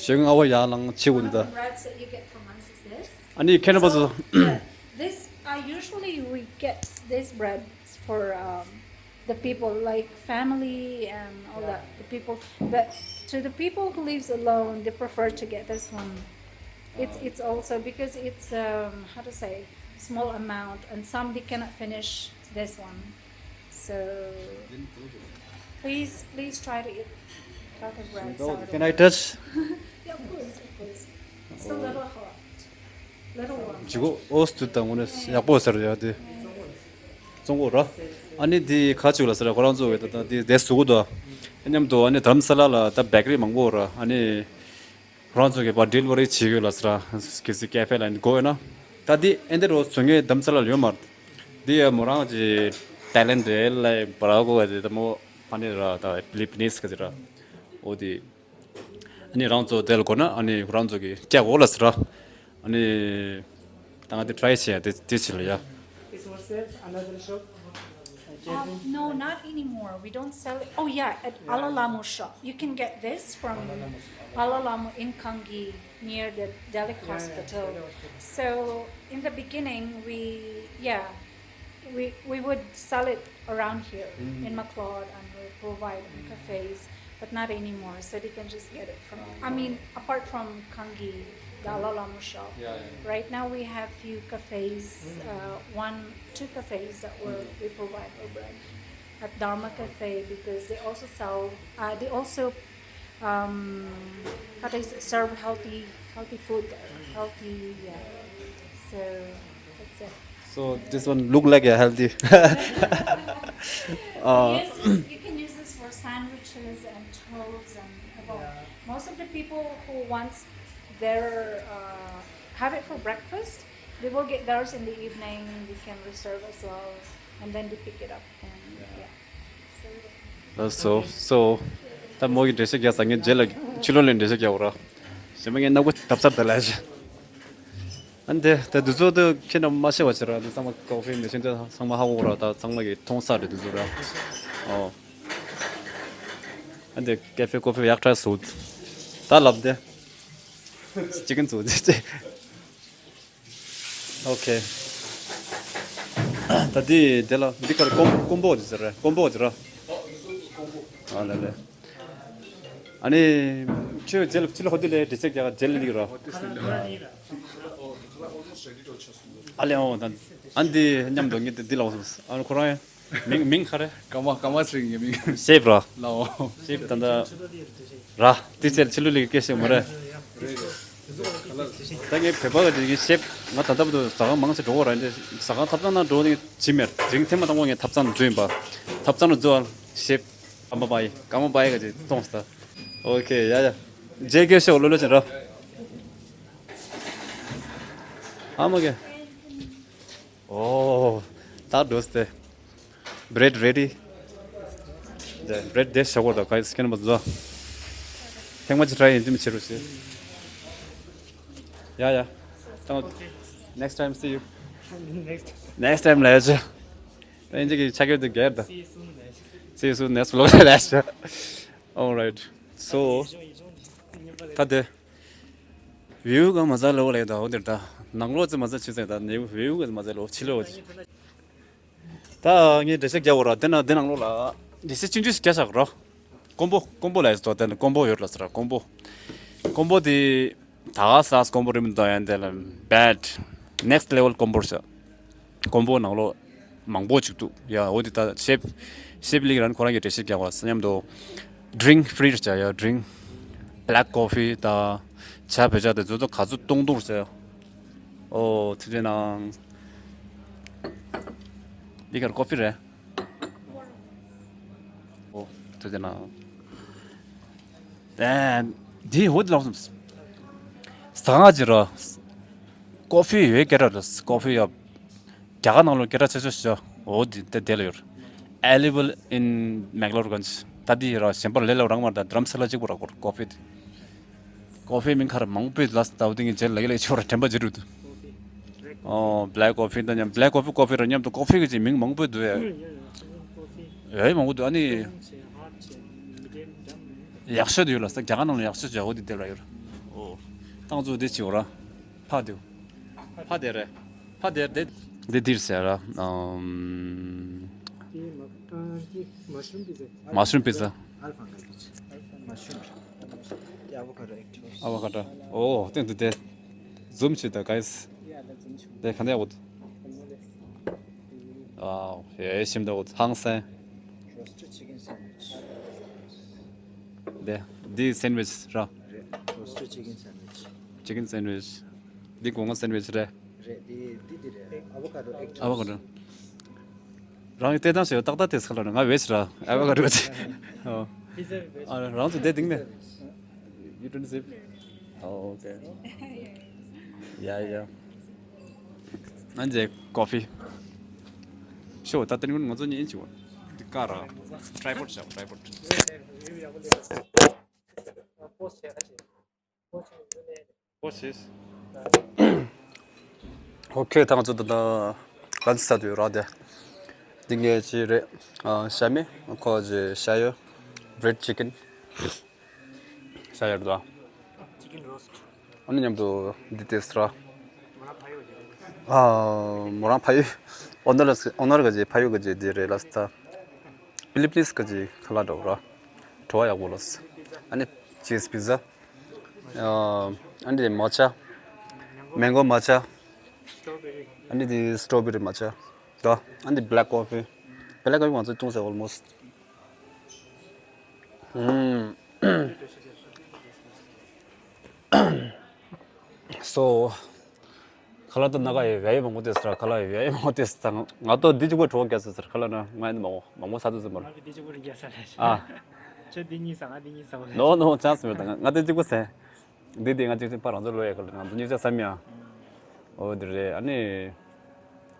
ཞེ་ང་བ་ཡར་ལངས་བྱེད་དགོས་འདུག་ད། Breads that you get from us is this. ཨ་ནི་ཁྱེད་རང་པ་ཚོ། This uh, usually we get this bread for um, the people like family and all that. The people, but To the people who lives alone, they prefer to get this one. It's it's also because it's, um, how to say, small amount, and some they cannot finish this one. So please please try to eat healthy bread. Can I touch? Yeah, of course, of course. It's a little hot. Little one. ཇི་གོ་ཨོས་ཏུ་དང་ངོ་ནས་ཡག་པོ་ཟེར་ཡ་དེ། བཙོང་གོ་ར། ཨ་ནི་དེ་ཁ་ཅིག་ལ་ཟེར་ཁོ་རང་ཚོ་གི་ད་ད་དེ་དེ་སུ་གུ་དོ། མཉམ་དུ་ཨ་ནི་དྷ་རམ་ས་ལ་ལ་ད་བེ་ཀ་རི་མང་པོ་ར། ཨ་ནི་ཁོ་རང་ཚོ་གི་པ་ཌེ་ལི་ཝ་རི་བྱེད་ཡོད་ལ་ཟེར། གལ་སྲིད་ཀེ་ཧྥེ་ལ་ནི་དགོས་ཡོད་ན། ད་དེ་ཨེ་འདི་རོ་བཙོང་ངེ་དྷ་རམ་ས་ལ་ལ་ཡོད་མ་རེད། དེ་ཡ་མོ་རང་གི་ཐའི་ལེན་རེད་ལ་བ་ར་གོ་ག་དེ་ད་མོ་ཕ་ནི་ར་ད་ཕི་ལི་པི་ནིས་ག་ཅིག་ར། འོ་དེ། ཨ་ནི་རང་ཚོ་དེ་ལ་དགོས་ན་ཨ་ནི་རང་ཚོ་གི་སྐྱག་འོག་ལ་ཟེར་ར། ཨ་ནི་ད་ང་དེ་ཊ་རའི་བྱེད་ཡ་དེ་དེ་བྱེད་ལ་ཡ། Is for sale another shop? Uh, no, not anymore. We don't sell it. Oh, yeah, at Alalamu shop. You can get this from Alalamu in Kangi, near the Delhi hospital. So, in the beginning, we, yeah, we, we would sell it around here in McLeod, and we provide in cafes, but not anymore. So they can just get it from, I mean, apart from Kangi, the Alalamu shop. Yeah, yeah. Right now we have few cafes, uh, one, two cafes that we we provide our bread at Dharma Cafe because they also sell, uh, they also um, how do I say, serve healthy, healthy food, healthy, yeah. So that's it. So this one look like a healthy. Uh, yes, you can use this for sandwiches and toast and, well, most of the people who wants their, uh, have it for breakfast, they will get theirs in the evening. They can reserve as well, and then they pick it up and, yeah. So, so, so, ད་མོ་གི་འགྲེལ་བཤད་རྒྱག་ས་ངས་རྗེས་ལ་ཕྱི་ལོགས་ལ་འགྲེལ་བཤད་རྒྱག་འོ་ར། གཞན་པ་ངས་སྣ་ཁུག་བརྡབ་ཚར་ད་ལ་ཞེ། ཨ་འདི་ད་འདི་ཚོ་ད་ཁྱེད་རྣམས་མ་ཤེས་པ་བྱེད་ར། འདི་ཚང་མ་ཀོ་ཧྥི་མེ་ཤིན་དེ་ཚང་མ་ཧ་གོ་ར། ད་ཚང་མ་གི་མཐོང་ས་རེད་འདི་ཚོ་ར། ཨོ། ཨ་འདི་ཀེ་ཧྥེ་ཀོ་ཧྥི་ཡག་ཕྲ་སུ། ད་ལབ་དེ། ཅི་གིན་ཚོ་འདི་ཚེ། ཨོ་ཁེ། ད་འདི་དེ་ལ་འདི་གར་ཀོམ་ཀོམ་བོ་འདི་ཟེར་རེད། ཀོམ་བོ་འདི་ར། ཨ་ལ་ལེ། ཨ་ནི་ཁྱོད་རྗེས་ལ་ཕྱི་ལ་ཧོ་དེ་ལས་འདྲི་ཆེ་རྒྱག་རྗེས་ལ་ལིག་ར། ཨ་ལེ་ཨོ་ད་ཨ་འདི་མཉམ་དུ་ངས་འདི་ལ་འོ་ཨ་ནི་ཁོ་རང་ཡང་མིང་མིང་ག་རེ། ཀ་མ་ཀ་མ་སྲིང་གི་མིང་། ཤེབ་ར། ལའོ། ཤེབ་ད་ད། ར། དེ་ཚེ་ཕྱི་ལོགས་ལ་སྐད་ཤེས་མ་རེད། ད་ངས་བོད་པ་ག་ཅིག་ཤེབ། ང་ད་ལྟ་བར་དུ་ཟ་ཁང་མང་ཆེ་འགྲོ་གི་ར། འདི་ཟ་ཁང་ཐབ་ཚང་ནང་འགྲོ་ནི་ཇི་མེར་རིང་ཐེངས་མ་དང་པོ་ངས་ཐབ་ཚང་འཛུལ་ཡིན་པ། ཐབ་ཚང་འཛུལ་བ་ཤེབ། ཀ་མ་པའི་ཀ་མ་པའི་ག་ཅིག་གཏོང་ས། ཨོ་ཁེ་ཡ་ཡ། རྗེས་སྐད་ཤེས་ལོ་ལོ་ཅན་ར། ཨ་མ་གེ། ཨོ། ད་འགྲོ་སྟེ། Bread ready. The bread this show the guys can but the. Thank much try and Jimmy Chirusi. Yeah, yeah. Don't- Next time see you. Next. Next time later. Then you check out the gate. See you soon, guys. See you soon next vlog. All right. So, ད་དེ་བིའུ་ག་མ་ཟ་ལོ་ལེ་ད་འོ་དེར་ད་ནང་ལོ་ཙི་མ་ཟ་ཆི་ཟེར་ད་ནེ་བིའུ་ག་མ་ཟ་ལོ་ཕྱི་ལོ། ད་ངས་འགྲེལ་བཤད་རྒྱག་འོ་ར། དེ་ན་དེ་ནང་ལོགས་ལ་འགྲེལ་བཤད་ཆུང་ཆུང་ཞིག་རྒྱག་བཞག་ར། ཀོམ་པོ་ཀོམ་པོ་ལ་ཡོད་དོ། དེ་ན་ཀོམ་པོ་ཡོད་ལ་ཟེར་ར། ཀོམ་པོ་ཀོམ་པོ་དེ་ད་ག་ས་ཀོམ་པོ་རིམ་དོ་ཡན་དེ་ལ་བེད་next level ཀོམ་པོ་ཟེར། ཀོམ་པོ་ནང་ལོགས་མང་པོ་ཅིག་འདུག་ཡ། འོ་དེ་ད་ཤེབ་ཤེབ་ལིག་རན་ཁོ་རང་གི་འགྲེལ་བཤད་རྒྱག་པ་ས་མཉམ་དུ་drink free ཟེར་ཡ། drink black coffee ད་ཇ་བོད་ཇ་དེ་ཚོ་ཚོ་ག་ཚོད་བཏུང་བཏུང་ཟེར། ཨོ་ཐུགས་རྗེ་གནང་། འདི་གར་ཀོ་ཧྥི་རེད། ཨོ་ཐུགས་རྗེ་གནང་། ཨེ་འདི་འོ་འདི་ལགས་སོ། ཟ་ཁང་ཅིག་ར། ཀོ་ཧྥི་ཡོད་སྐད་གྲགས་རེད། ཀོ་ཧྥི་ཡོད། རྒྱ་གར་ནང་ལོ་སྐད་གྲགས་ཆེ་ཤོས་ཤོས་འོ་འདི་དེ་དེ་ལ་ཡོད། Available in Maglorganj. ད་འདི་ར་གཞན་པར་ལས་སླ་རང་མར་ད་དྷ་རམ་ས་ལ་གཅིག་པུ་ར་ཀོ་ཀོ་ཧྥི་དེ། ཀོ་ཧྥི་མིང་ཁར་མང་པོས་ལ་ཟླ་བ་དེ་ངས་རྗེས་ལ་ལེགས་ལེགས་ཆོག་ར་དྲན་པ་བརྗེད་འགྲོ་འདུག་ཨོ་black coffee ད་མཉམ་black coffee ཀོ་ཧྥི་ར་མཉམ་དུ་ཀོ་ཧྥི་གི་ཅིག་མིང་མང་པོས་འདུག་ཡ། ཡ་ཡ་མང་པོ་འདུག་ཨ་ནི་ཡག་ཤོས་དེ་ཡོད་ལ་ས་རྒྱ་གར་ནང་ལ་ཡག་ཤོས་ཅིག་འོ་དེ་དེ་ལ་ཡོད། ཨོ་ཏང་ཙུ་དེ་ཅིག་འོ་ར། ཕ་དེའུ། ཕ་དེ་རེད། ཕ་དེ་དེ། དེ་འདིར་ཟེར་ར། ཨམ། དེ་མ་ཨ་དེ་mushroom pizza. Mushroom pizza. Alpha package. Mushroom. The avocado egg toast. Avocado. Oh, thank you. Zoom chita, guys. Yeah, that's in Chum. They can't out. Wow, yeah, shim da hang san. Roasted chicken sandwich. The the sandwich ra. Roasted chicken sandwich. Chicken sandwich. The gonga sandwich re. Re, the the the re. Avocado egg toast. Avocado. རང་གི་ལྟས་སྟངས་ཞིག་ཏག་ཏག་དེ་སྐལ་ལ་ང་བེད་ར་ཨ་བ་ག་རེ་བ་ཅི་ཨ་རང་ཚོ་བསྡད་དེང་ནས། You don't sip? Oh, okay. Yeah, yeah. ཨན་ཇེ་ཀོ་ཕི། ཤོ་ད་ཏན་ཀུན་ང་ཚོ་གཉིས་ཅི་བ། འདི་ཀ་ར། ཊྲའི་པོཌ་བྱ། ཊྲའི་པོཌ། What's this? Okay, ད་ང་ཚོ་ད་ལྟ་ལན་ཆི་ས་དུ་ཡོད་ར་དེ། འདི་ངའི་ཅི་རེད། ཨ་ཤ་མེད་ཁོ་ཅི་ཤ་ཡོད། བྷི་རེཌ་ཅི་ཀན། ཤ་ཡོད་དོ། Chicken roast. ཨ་ནི་མཉམ་དུ་འདི་ཏེས་ར། མོ་རང་ཕ་ཡུལ། ཨོ་ནར་ལ་ཨོ་ནར་ག་ཅི་ཕ་ཡུལ་ག་ཅི་འདི་རེད་ལ་ས། ཕི་ལི་པི་ནིས་ག་ཅི་ཁ་ལག་འདྲ་བོ་ར། བྲོ་བ་ཡག་པོ་ལ་ས། ཨ་ནི་ཅིས་པི་ཛ། ཨ་འདི་མ་ཆ། མེང་གོ་མ་ཆ། ཨ་ནི་འདི་སི་ཊོ་བེ་རི་མ་ཆ། ད་ཨ་འདི་བྷེ་ལེག་ཀོ་ཕི། བྷེ་ལེག་ཀོ་ཕི་ང་ཚོ་བཏུང་ཟེར་ཨོལ་མོ་སི། ཨུམ། སོ། ཁ་ལག་ཏུ་ན་ག་ཡི་བེ་ཡི་མང་པོ་ཏེས་ར། ཁ་ལག་ཡི་བེ་ཡི་མང་པོ་ཏེས་ད་ང་ཏོ་འདི་གཅིག་པོ་གྲོགས་རྒྱག་ཟེར་ཟེར་ཁ་ལག་ན་ང་ཡི་མང་པོ་མང་པོ་ས་དུ་ཟེར་མ་ར། ང་གི་འདི་གཅིག་པོ་རིན་རྒྱག་ས་ལས། ཨ། ཁྱོད་འདི་གཉིས་ས་ང་འདི་གཉིས་ས་བ་ལས། No, no, chance མེད་ད་ང་ང་འདི་གཅིག་པོ་ཟེར། འདི་འདི་ང་གཅིག་ཅིག་པ་རང་ཚོ་ལོ་ཡ་ཁ་ལ་ང་ཚོ་གཉིས་ཆ་ས་མི་ཡ། ཨོ་འདི་རེད། ཨ་ནི་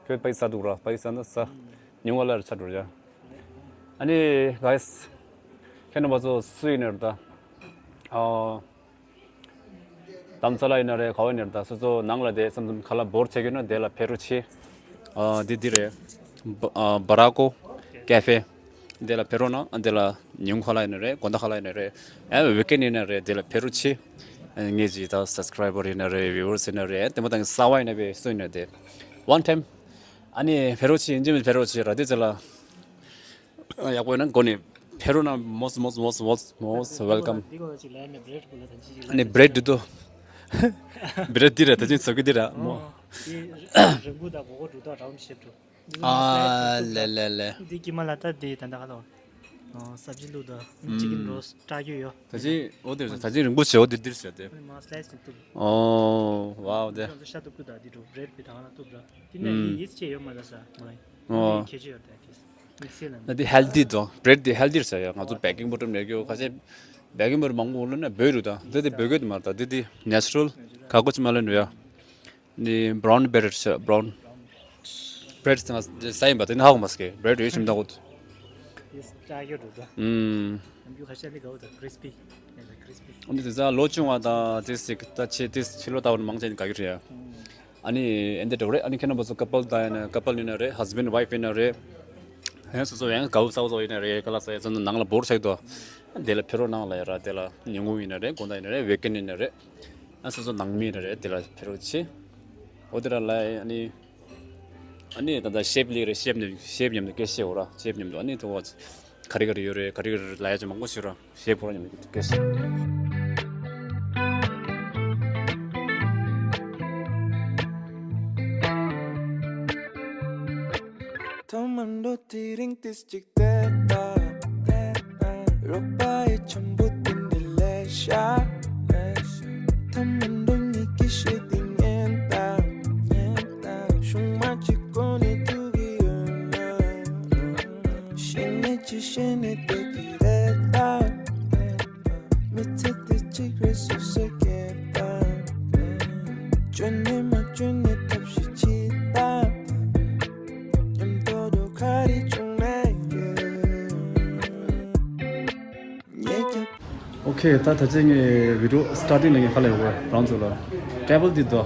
ཁྱོད་པ་ཡི་ས་འདུག་ར། པ་ཡི་ས་ན་ས། ཉུང་བ་ལ་ར་ཆ་འགྲོ་ཡ། ཨ་ནི་ག་ཡི་ས། ཁྱེད་རྣམ་པ་ཚོ་སུ་ཡིན་ནར་ད། ཨ། དམ་ཚ་ལ་ཡིན་ན་རེད། ག་བ་ཡིན་ནར་ད། སོ་སོ་ནང་ལ་དེ་བསམ་བསམ་ཁ་ལག་འབོར་ཆེ་གི་ན་དེ་ལ་ཕེ་རུ་ཆེ། ཨ་འདི་འདི་རེད། བ་ཨ་བ་ར་ཀོ་ཀེ་ཧྥེ། དེ་ལ་ཕེ་རོ་ན་དེ་ལ་ཉིན་ཁ་ལ་ཡིན་ན་རེད། དགོང་དག་ཁ་ལ་ཡིན་ན་རེད། ཨ་ཝི་ཀེན་ཡིན་ན་རེད། དེ་ལ་ཕེ་རོ་ཆེ། ངེད་ཀྱི་ད་སབ་སི་ཀ་རའི་བར་ཡིན་ན་རེད། བིའུ་ཝར་སི་ཡིན་ན་རེད། དེ་མ་ད་ས་བ་ཡིན་ན་བེ་སུ་ཡིན་ན་དེ། One time། ཨ་ནི་ཕེ་རོ་ཆེ་ཡིན་གཅིག་མིན་ཕེ་རོ་ཆེ་ར་དེ་ཚེ་ལ། ཡག་པོ་ཡིན་ན་མགོ་ནས་ཕེ་རོ་ན་most most most most most welcome། འདི་གོ་ཅིག་ལ་ནི་བྷི་རེཌ་པོ་ལ་ད་ཅི་ཅིག་ཨ་ནི་བྷི་རེཌ་འདི་དོ། བྷི་རེཌ་འདི་ར་ད་ཅི་ཚོ་གི་འདི་ར་མོ། འདི་རིང་པོ་ད་གོ་གོ་འགྲོ་ད་རའུན་ཌི་ཤེབ་འགྲོ། ཨ་ལེ་ལེ་ལེ། འདི་ཀི་མ་ལ་ད་འདི་ད་ད་ག་ལོ། སབ་ཇི་ལུག་ད་ཅི་ཀིན་རོ་སི་ཊི་ཀྲ་རྒྱུ་ཡོད། ད་ཅི་འོ་དེ་ད་ཅི་རིང་པོ་བྱས་འོ་དེ་འདིར་བྱས་ཏེ། ཨ་ནི་མ་སི་ལའི་སི་ནི་བཏུབ། ཨོ་ཝའོ་དེ། ང་ཚོ་ཤ་བཏུབ་ཀུ་ད་འདི་འགྲོ་བྷི་རེཌ་པི་ད་ག་ལ་བཏུབ་ར། འདི་ནས་ཡིད་ཡིད་ཆེས་ཡོད་མ་ད་ས་མ་ཡིན། ཨོ། ཁྱད་ཆོས་ཡོད་ད་ཀིས། མིག་སེལ་ན། ན་དེ་ཧེལ་ཐི་དང་བྷི་རེཌ་དེ་ཧེལ་ཐི་རེད་ཟེར་ཡ། ང་ཚོ་བེ་ཀིང་པའོ་ཌར་མེད་རྒྱུ་ཁ་ཤས་བེ་ཀིང་པའོ་ཌར་མང་པོ་ལོན་ན་བོད་རུ་དང་དེ་དེ་བོད་གོད་མ་རེད། ད་དེ་དེ་ནེ་ཅུ་རལ་ག་གོ་ཅི་མ་ལོན་རུ་ཡ། ནི་བྷ་རའུན་བྷི་རེཌ་ཟེར་བྷ་རའུན་བྷི་རེཌ་ཟེར་ང་ཟ་ཡིན་པ་དེ་ནི་ཧ་གོ་མ་སྐྱེ་བྷི་རེཌ་ཡོད་ཞིམ་ད་གོ། ཡེས་ཀྲ་ཡོད་འགྲོ་ད། ཨུམ། ནམ་རྒྱུན་ཁ་ཤས་ལི་ག་བོ་ད་ཀྲིས་པི་ཡ་ད་ཀྲིས་པི། འདི་དེ་ཚ་ལོ་ཆུང་བ་དང་དེ་སིག་ད་ཆེ་དེ་ཕྱི་ལོ་ལྟ་བུ་མང་ཆེན་ག་གི་རེད་ཡ། ཨ་ནི་ཨེ་འདྲ་འདྲ་བོ་རེད། ཨ་ནི་ཁྱེད་རྣམ་པ་ཚོ་ཀ་པལ་དང་ཡིན་ན་ཀ་པལ་ཡིན་ན་རེད། ཧས་བྷེན་ཌི་ཝའིཕ་ཡིན་ན་རེད། ཡང་སོ་སོ་ཡང་དགའ་བོ་ཚ་བོ་ཚ་བོ་ཡིན་ན་རེད། ཁ་ལག་ཟ་ཡ་ཚོ་ནང་ལ་འབོར་ཆགས་འདུག་དེ་ལ་ཕེ་རོ་ནང་ལ་ཡ་ར་དེ་ལ་ཉིན་གུང་ཡིན་ན་རེད། དགོང་དག་ཡིན་ན་རེད། ཝིག་ཨེན་ཌི་ཡིན་ན་རེད། ཡང་སོ་སོ་ནང་མི་ཡིན་ན་རེད། དེ་ལ་ཕེ་རོ་ཆེ། འོ་དེ་ར་ལ་ཨ་ནི་ཨ་ནི་ད་ལྟ་ཤེབ་ལི་རེད། ཤེབ་ནི་ཤེབ་མཉམ་དུ་སྐད་ཤེ་འོ་ར་ཤེབ་མཉམ་དུ་ཨ་ནི་དེ་བ་ག་རེ་ག་རེ་ཡོད་རེད། ག་རེ་ག་རེ་ལ་ཡ་ཅིག་མང་པོ་ཞིག་ར། ཤེ་ཕོ་ར་ཉམས་ཀྱི་ཀེ་ཤེ། ཐ་མ་འགྲོ་དེ་རིང་ཏིས་ཅིག་བསྡད་པ། རོགས་པ་ཡི་འཆམ་པོ་དེ་འདི་ལས་ཤ། ཐ་མ་འགྲོ་ཉིད་ཀྱི་ཤེ་དེ་ཉན་པ། ཤུང་མ་གཅིག་གོ་ནས་ཐུག་གི་ཡོད་ན། ཤེས་ནས་ཅི་ཤེས་ནས་བསྡད་ཀྱི་རེད་ད། མི་ཚེ་འདི་གཅིག་རེད་སུ་ཟེར་མཁན་དང་། བཅོས་ནས་མ་བཅོས་ནས་ཐབས་ཤེས་བྱེད་དང་། མཉམ་དུ་འགྲོ་ག་རེ་བྱུང་ན་ཡོད། ངས་ཀྱང་། ཨོ་ཁེ། ད་ད་ཅི་ངས་བི་ཌིའོ་སི་ཊར་ཊིང་ལ་ངས་ཁ་ལ་ཡོད་གོ་རང་ཚོ་ལ་ཊེ་བལ་འདི་དོ།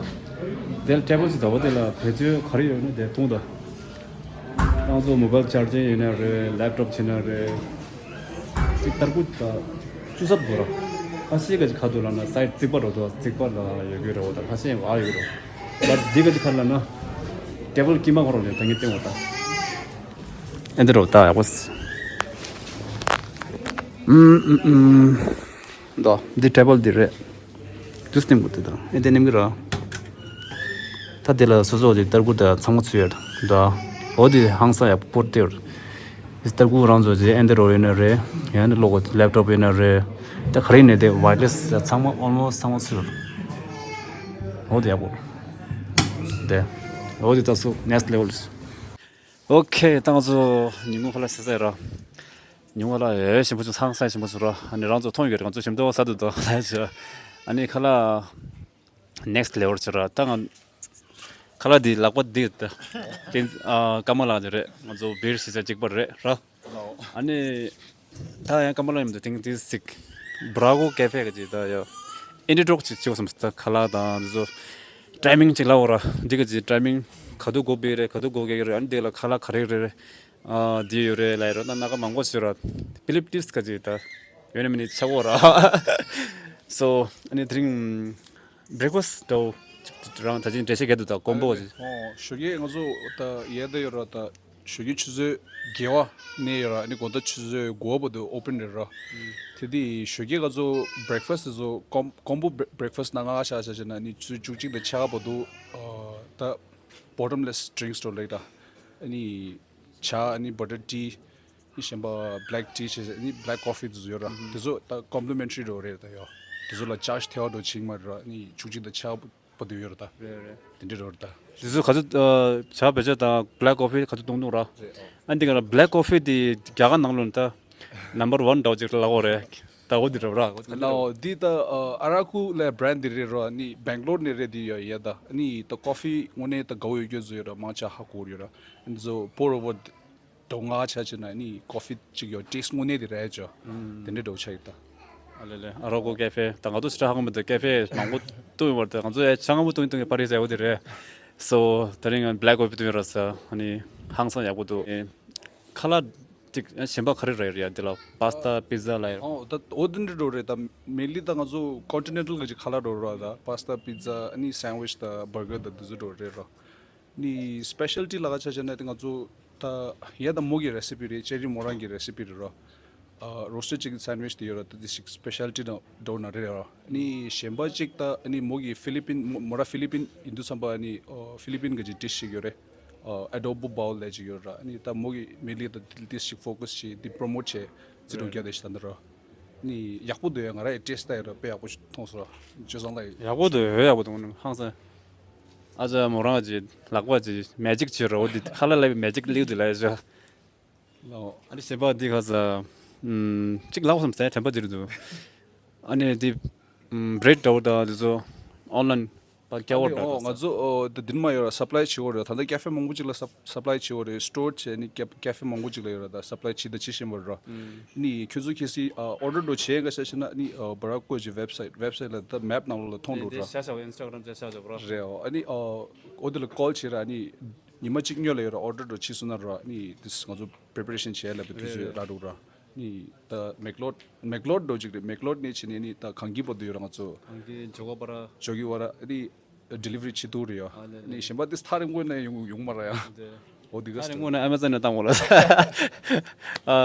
དེ་ལ་ཊེ་བལ་ཅི་དོ་བ་དེ་ལ་བེད་སྤྱོད་ག་རེ་ཡོད་ན་དེ་གཏོང་དོ། རང་ཚོ་མོ་བལ་ཅར་ཇིང་ཡིན་ན་རེད། ལེབ་ཊོབ་བྱས་ན་རེད། ཅིག་ལྟར་སྐུ་ད་བཅུ་གསབ་དགོས་ར། ཁ་ཤས་ཀ་ཅིག་ཁ་ཐུག་ལ་ན་སའི་ཌི་རྩིག་པ་རོ་དོ། རྩིག་པ་ལ་ཡོད་གི་རོ། ད་ཁ་ཤས་ཨ་ཡོད་གི་རོ། ད་འདི་ཀ་ཅིག་ཁ་ལ་ན་ཊེ་བལ་དཀྱིལ་མ་ཁོ་རོ་ལས་ད་ངས་སྟེང་འོ་ད། ཨེ་འདི་རོ་ད་ཡག་པོ། ཨུམ་ཨུམ་ཨུམ། ད་འདི་ཊེ་བལ་འདི་རེད། དུས་སྟེང་གི་དེ་དང་ཨེ་དེ་ནེམ་གི་ར། ད་དེ་ལ་སོ་སོ་གི་ཏར་ཀུ་དང་ཚང་མ་ཚུད་ཡོད། ད་འོ་དེ་ཧང་སང་ཡག་པོ་སྤོར་ཏེ་ཡོད། ཏར་ཀུ་རང་ཚོ་ཅི་ཨེ་འདི་རོ་ཡོད་ན་རེད། ཡང་ནི་ལོག་ལེབ་ཊོབ་ཡོད་ན་རེད། ད་ག་རེ་ཡིན་ནའི་དེ་ཝ་ཡར་ལེ་སི་ཚང་མ་ཨོལ་མོ་སི་ཊི་ཚང་མ་ཚུད་ཡོད། འོ་དེ་ཡག་པོ། དེ་འོ་དེ་ད་སུ་ནེག་སི་ཊི་ལེ་ཝལ། ཨོ་ཁེ། ད་ང་ཚོ་ཉིན་གུང་ཁ་ལག་ཟས་ཚར་ར། ཉིན་གུང་ལ་ཨེ་ཞིམ་པོ་བྱུང་། ཧང་སང་ཞིམ་པོ་བྱུང་ར། ཨ་ནི་རང་ཚོ་མཐོང་ཡོད་རེད། ང་ཚོ་ཞིམ་ཏོག་ཟ་འདུག་ད་ལ་ཅི། ཨ་ནི་ཁ་ལག་ནེག་སི་ཊི་ལེ་ཝལ་བྱུང་ར། ད་ང་ཁ་ལག་འདི་ལག་པ་འདི་ད་ཏན་ཨ་ཀརྨ་ལགས་ཀྱི་རེད། ང་ཚོ་བི་ཡར་ཞིག་ཅིག་པར་རེད་ར། ཨ་ནི་ད་ཡང་ཀརྨ་ལགས་མཉམ་དུ་ཐེངས་འདི་ཟིག་བྲ་གོ་ཀེ་ཧྥེ་གི་ཅིག་ད་ཡ་ཨེ་འདྲ་ཀྲོག་ཅིག་བྱེད་དགོས་བསམ། ད་ཁ་ལག་དང་འདི་ཚོ་ཊའི་མིང་ཅིག་ལབ་དགོས་ར། འདི་གི་ཅིག་ཊའི་མིང་ག་དུས་དགོས་པའི་རེད། ག་དུས་དགོས་ཀྱི་རེད། ཨ་ནི་འདི་ལ་ཁ་ལག་ག་རེ་རེད་རེད། ཨ་འདི་ཡོད་རེད་ལབ་ཡོད་ར། ད་སྣ་ཁ་མང་པོ་ཞིག་ར། ཕི་ལིབ་ཏིས་ག་ཅིག་ད་ཡོད་ན་མིན་ནི་ཆག་གོ་ར། སོ་ཨ་ནི་དེ་རིང་བྷི་རེག་ཕ་སི་ཊི་འདྲ་བོ་རང་ད་ཅིག་འགྲེལ་བཤད་རྒྱག་འདུག་ད་ཀོམ་པོ་ཅིག་ཨོ་ཞོགས་ཀས་ང་ཚོ་ད་ཡས་ད་ཡོད་ར། ད་ཞོགས་ཀས་ཆུ་ཚོད་བརྒྱད་པ་ནས་ཡོད་ར། ཨ་ནི་དགོང་དག་ཆུ་ཚོད་དགུ་པ་བར་དུ་ཨོ་པན་རེད་ར། དེ་དུས་ཞོགས་ཀས་ང་ཚོ་བྷི་རེག་ཕ་སི་ཊི་དེ་ཚོ་ཀོམ་ཀོམ་པོ་བྷི་རེག་ཕ་སི་ཊི་ནང་ང་ཆ་ཆ་བྱས་ན་ཨ་ནི་ཆུ་ཚོད་བཅུ་གཅིག་དང་ཕྱེད་ཀ་བར་དུ་ཨ་ད་བྷོ་ཊམ་ལེ་སི་ཌི་རིང་སི་འདྲ་བོ་ལབ་ད། ཨ་ནི་ཇ། ཨ་ནི་བ་ཊར་ཊི། ཨ་ནི་གཞན་པ་བྷི་ལེག་ཊི་བྱས། ཨ་ནི་བྷི་ལེག་ཀོ་ཕི་དེ་ཚོ་ཡོད་ར། དེ་ཚོ་ད་ཀོམ་པི་ལི་མེན་ཊི་རི་འདྲ་བོ་རེད་ད་ཡ། དེ་ཚོ་ལ་ཅཱར་ཇི་ཐེབས་པ་འདྲ་བོ་བྱེད་ཀྱི་མ་རེད་ར། ཨ་ནི་བཅུ་གཅིག་དང་ཕྱེད་ཀ་བར་དུ་ཡོད་ར་ད། རེད་རེད། དེ་འདྲ་རེད་ད། དེ་ཚོ་ག་ཚོད་ཨ་ཇ་བེད་སྤྱོད་དང་བྷི་ལེག་ཀོ་ཕི་ག་ཚོད་བཏུང་བཏུང་ར། རེད་ཨོ། ཨ་ནི་དེ་ག་ལ་བྷི་ལེག་ཀོ་ཕི་དེ་རྒྱ་གར་ནང་ལོགས་ད་ནམ་བར་ཝན་འདྲ་བོ་ཅིག་ལབ་དགོས་རེད། ད་འོ་དེ་རེད་ར། ལའོ་འདི་ད་ཨ་ཨ་ར་ཁུ་ལབ་བྷི་རེན་ཌི་དེ་རེད་ར། ཨ་ནི་སྦེང་ལོར་ནས་རེད། དེ་ཡ་ཡ་ད། ཨ་ནི་ད་ཀོ་ཕི་དངོས་གནས་ད་དགའ་བོ་ཡོད་རྒྱུ་ཚོ་ཡོད་ར། མང་ཆེ་ཧ་གོ་ཡོད་ར། ཨ་ནི་ཚོ་པོར་ཨོ་ཝར་འདྲ་བོ་ང་ཆ་བྱས་ན་ཨ་ནི་ཀོ་ཕི་ཅིག་ཡོད། ཊེ་སི་ཊི་དངོས་གནས་དེ་རེད་ཅོ། དེ་འདྲ་འདྲ་བོ་ཆགས་ཡོད་ད། ཨ་ལེ་ལེ། ཨ་ར་ཁུ་ཀེ་ཧྥེ་ད་ང་ཚོ་ཕྱི་དྲོ་ཧ་གོ་མི་འདུག་ཀེ་ཧྥེ་མང་པོ་བཏུང་ཡོད་པ་རེད་ད། ང་ཚོ་ཡ་ཆ་ཚང་པོ་བཏུང་བཏུང་གི་པར་རིས་ཟེར་བ་དེ་རེད། སོ་དེ་རིང་ང་བྷི་ལེག་ཀོ་ཕི་བཏུང་ཡོད་ར་ས། ཨ་ནི་ཧང་སང་ཡག་པོ་འདུག་ཨེ། ཁ་ལག་ཅིག་གཞན་པ་ག་རེ་རེད་ཡ། འདི་ལ་པཱ་སི་ཏཱ་པི་ཛ་ལ་ཡ། ཨོ་ད་འོ་དེ་འདྲ་འདྲ་བོ་རེད་ད། མེན་ལི་ད་ང་ཚོ་ཀོན་ཊི་ནེན་ཊལ་གི་ཅིག་ཁ་ལག་འདྲ་བོ་ར། ད་པཱ་སི་ཏཱ་པི་ཛ། ཨ་ནི་སེན་ཝིཆ་དང་བར་གར་དང་དེ་ཚོ་འདྲ་བོ་རེད་ར། ནི་སི་པེ་ཤལ་ཊི་ལ་ཆ་བཞག་ན་དེ་ང་ཚོ་ད་ཡ་ད་མོ་གི་རེ་སི་པི་རེད། ཅེ་རི་མོ་རང་གི་རེ་སི་པི་རེད་ར། ཨ་རོ་སི་ཊེཌ་ཅི་ཀེན་སེན་ཝིཆ་དེ་ཡོད་ར། ད་དེ་ཞིག་སི་པེ་ཤལ་ཊི་ནང་འགྲོ་ན་རེད་ར། ནི་གཞན་པ་ཅིག་ད་ནི་མོ་གི་ཧྥི་ལི་པིན་མོ་མོ་ར་ཧྥི་ལི་པིན་ཡིན་དུས་ཙམ་པ་ནི་ཨ་ཧྥི་ལི་པིན་གི་ཅིག་ཌིཤ་ཅིག་ཡོད་རེད། ཨ་ཨེ་ཌོ་བོ་བའོལ་ལབ་ཅིག་ཡོད་ར། ནི་ད་མོ་གི་མེན་ལི་ད་དེ་དེ་ཞིག་ཕོ་ཀ་སི་བྱེད། དེ་པྲོ་མོཊ་བྱེད། རྩིས་སྤྲོད་རྒྱག་དེ་ཞིག་ད་འདི་ར། ནི་ཡག་པོ་འདུག་ཡ། ང་ར་ཡི་ཊེ་སི་ཊི་ལྟ་ཡ་ར་དཔེ་ཡག་པོ་ཞིག་མཐོང་སོང་ར། ཇོ་སང་ལ་ཡི་ཡག་པོ་འདུག་ཡོད། ཡག་པོ་འདུག་ཧང་སང་། ཨ་ཅག་མོ་རང་གི་ལག་པ་གི་མེ་ཇིག་བྱེད་ར། འོ་དེ་ཁ་ལག་ལ་མེ་ཇིག་ལིའུ་དེ་ལ་ཡ་ཅོ། ལའོ། ཨ་ནི་གཞན་པ་འདི་ག་ས། ཨམ། གཅིག་ལབ་བསམ་སྟེ་དྲན་པ་འདི་རེད་འདུག་ཨ་ནི་འདི་ཨམ་བྷི་རེཌ་འདྲ་བོ་དང་འདི་ཚོ་ཨོན་ལན་པ་སྐྱ་བོ་འདྲ་ཨོ་ང་བོ་ཚོ་ཨོ་ད་འདི་མ་ཡོད་ར། སབ་ལའི་བྱེད་དགོས་རེད། ད་ལྟ་ཀེ་ཧྥེ་མང་པོ་ཅིག་ལ་སབ་སབ་ལའི་བྱེད་དགོས་རེད། སི་ཊོར་བྱས་ནི་ཀེ་ཀེ་ཧྥེ་མང་པོ་ཅིག་ལ་ཡོད་ར། ད་སབ་ལའི་བྱེད་ད་བྱེད་བཞིན་པ་རེད་ར། ནི་ཁྱོད་ཚོ་གལ་སྲིད་ཨ་ཨོ་ཌར་འདྲ་བྱེད་དགའ་ཤ་བྱས་ན་ནི་ཨ་བྷ་ར་ཀོ་གི་ཝེབ་སའིཊ་ཝེབ་སའིཊ་ལ་ད་མེབ་ནང་ལོགས་ལ་མཐོང་འགྲོ་ར། ཤ་ཤ་ཨིན་སི་ཊ་གྷ་རམ་ཅེ་ཤ་ཤ་བ་ར། རེད་ཨོ། ཨ་ནི་ཨ་ཨོ་དེ་ལ་ཀོལ་བྱེད་ར། ནི་ཉི་མ་གཅིག་སྔོན་ལ་ཡོད་ར། ཨོ་ཌར་འདྲ་བྱེད་སོང་ན་ར། ནི་དེ་ང་ཚོ་པི་རི་པ་རེ་ཤན་བྱས་ལབ་པའི་དུས་ཚོད་རག་འགྲོ་ར། ནི་ད་མེག་ལོཌ་མེག་ལོཌ་འདྲ་ཅིག་རེད། མེག་ལོཌ་ནས་བྱས་ནས་ནི་ད་གངས་སྐྱིད་བར་དུ་ཡོད་ར། ང་ཚོ་གངས་སྐྱིད་ཇོ་གོ་པ་ར། ཇོ་གི་བ་ར། ནི་ཌེ་ལི་ཝ་རི་བྱེད་ཐུབ་རེད་ཡ། ཨ་ལེ་ལེ། ནི་གཞན་པ་དེ་ཐག་རིང་པོ་ནས་ཡོང་ཡོང་མ་ར་ཡ། འདི་ཨོ་དེ་ག་ཐག་རིང་པོ་ནས་ཨ་མེ་ཛོན་ནས་བཏང་དགོས་ལ། ཨ་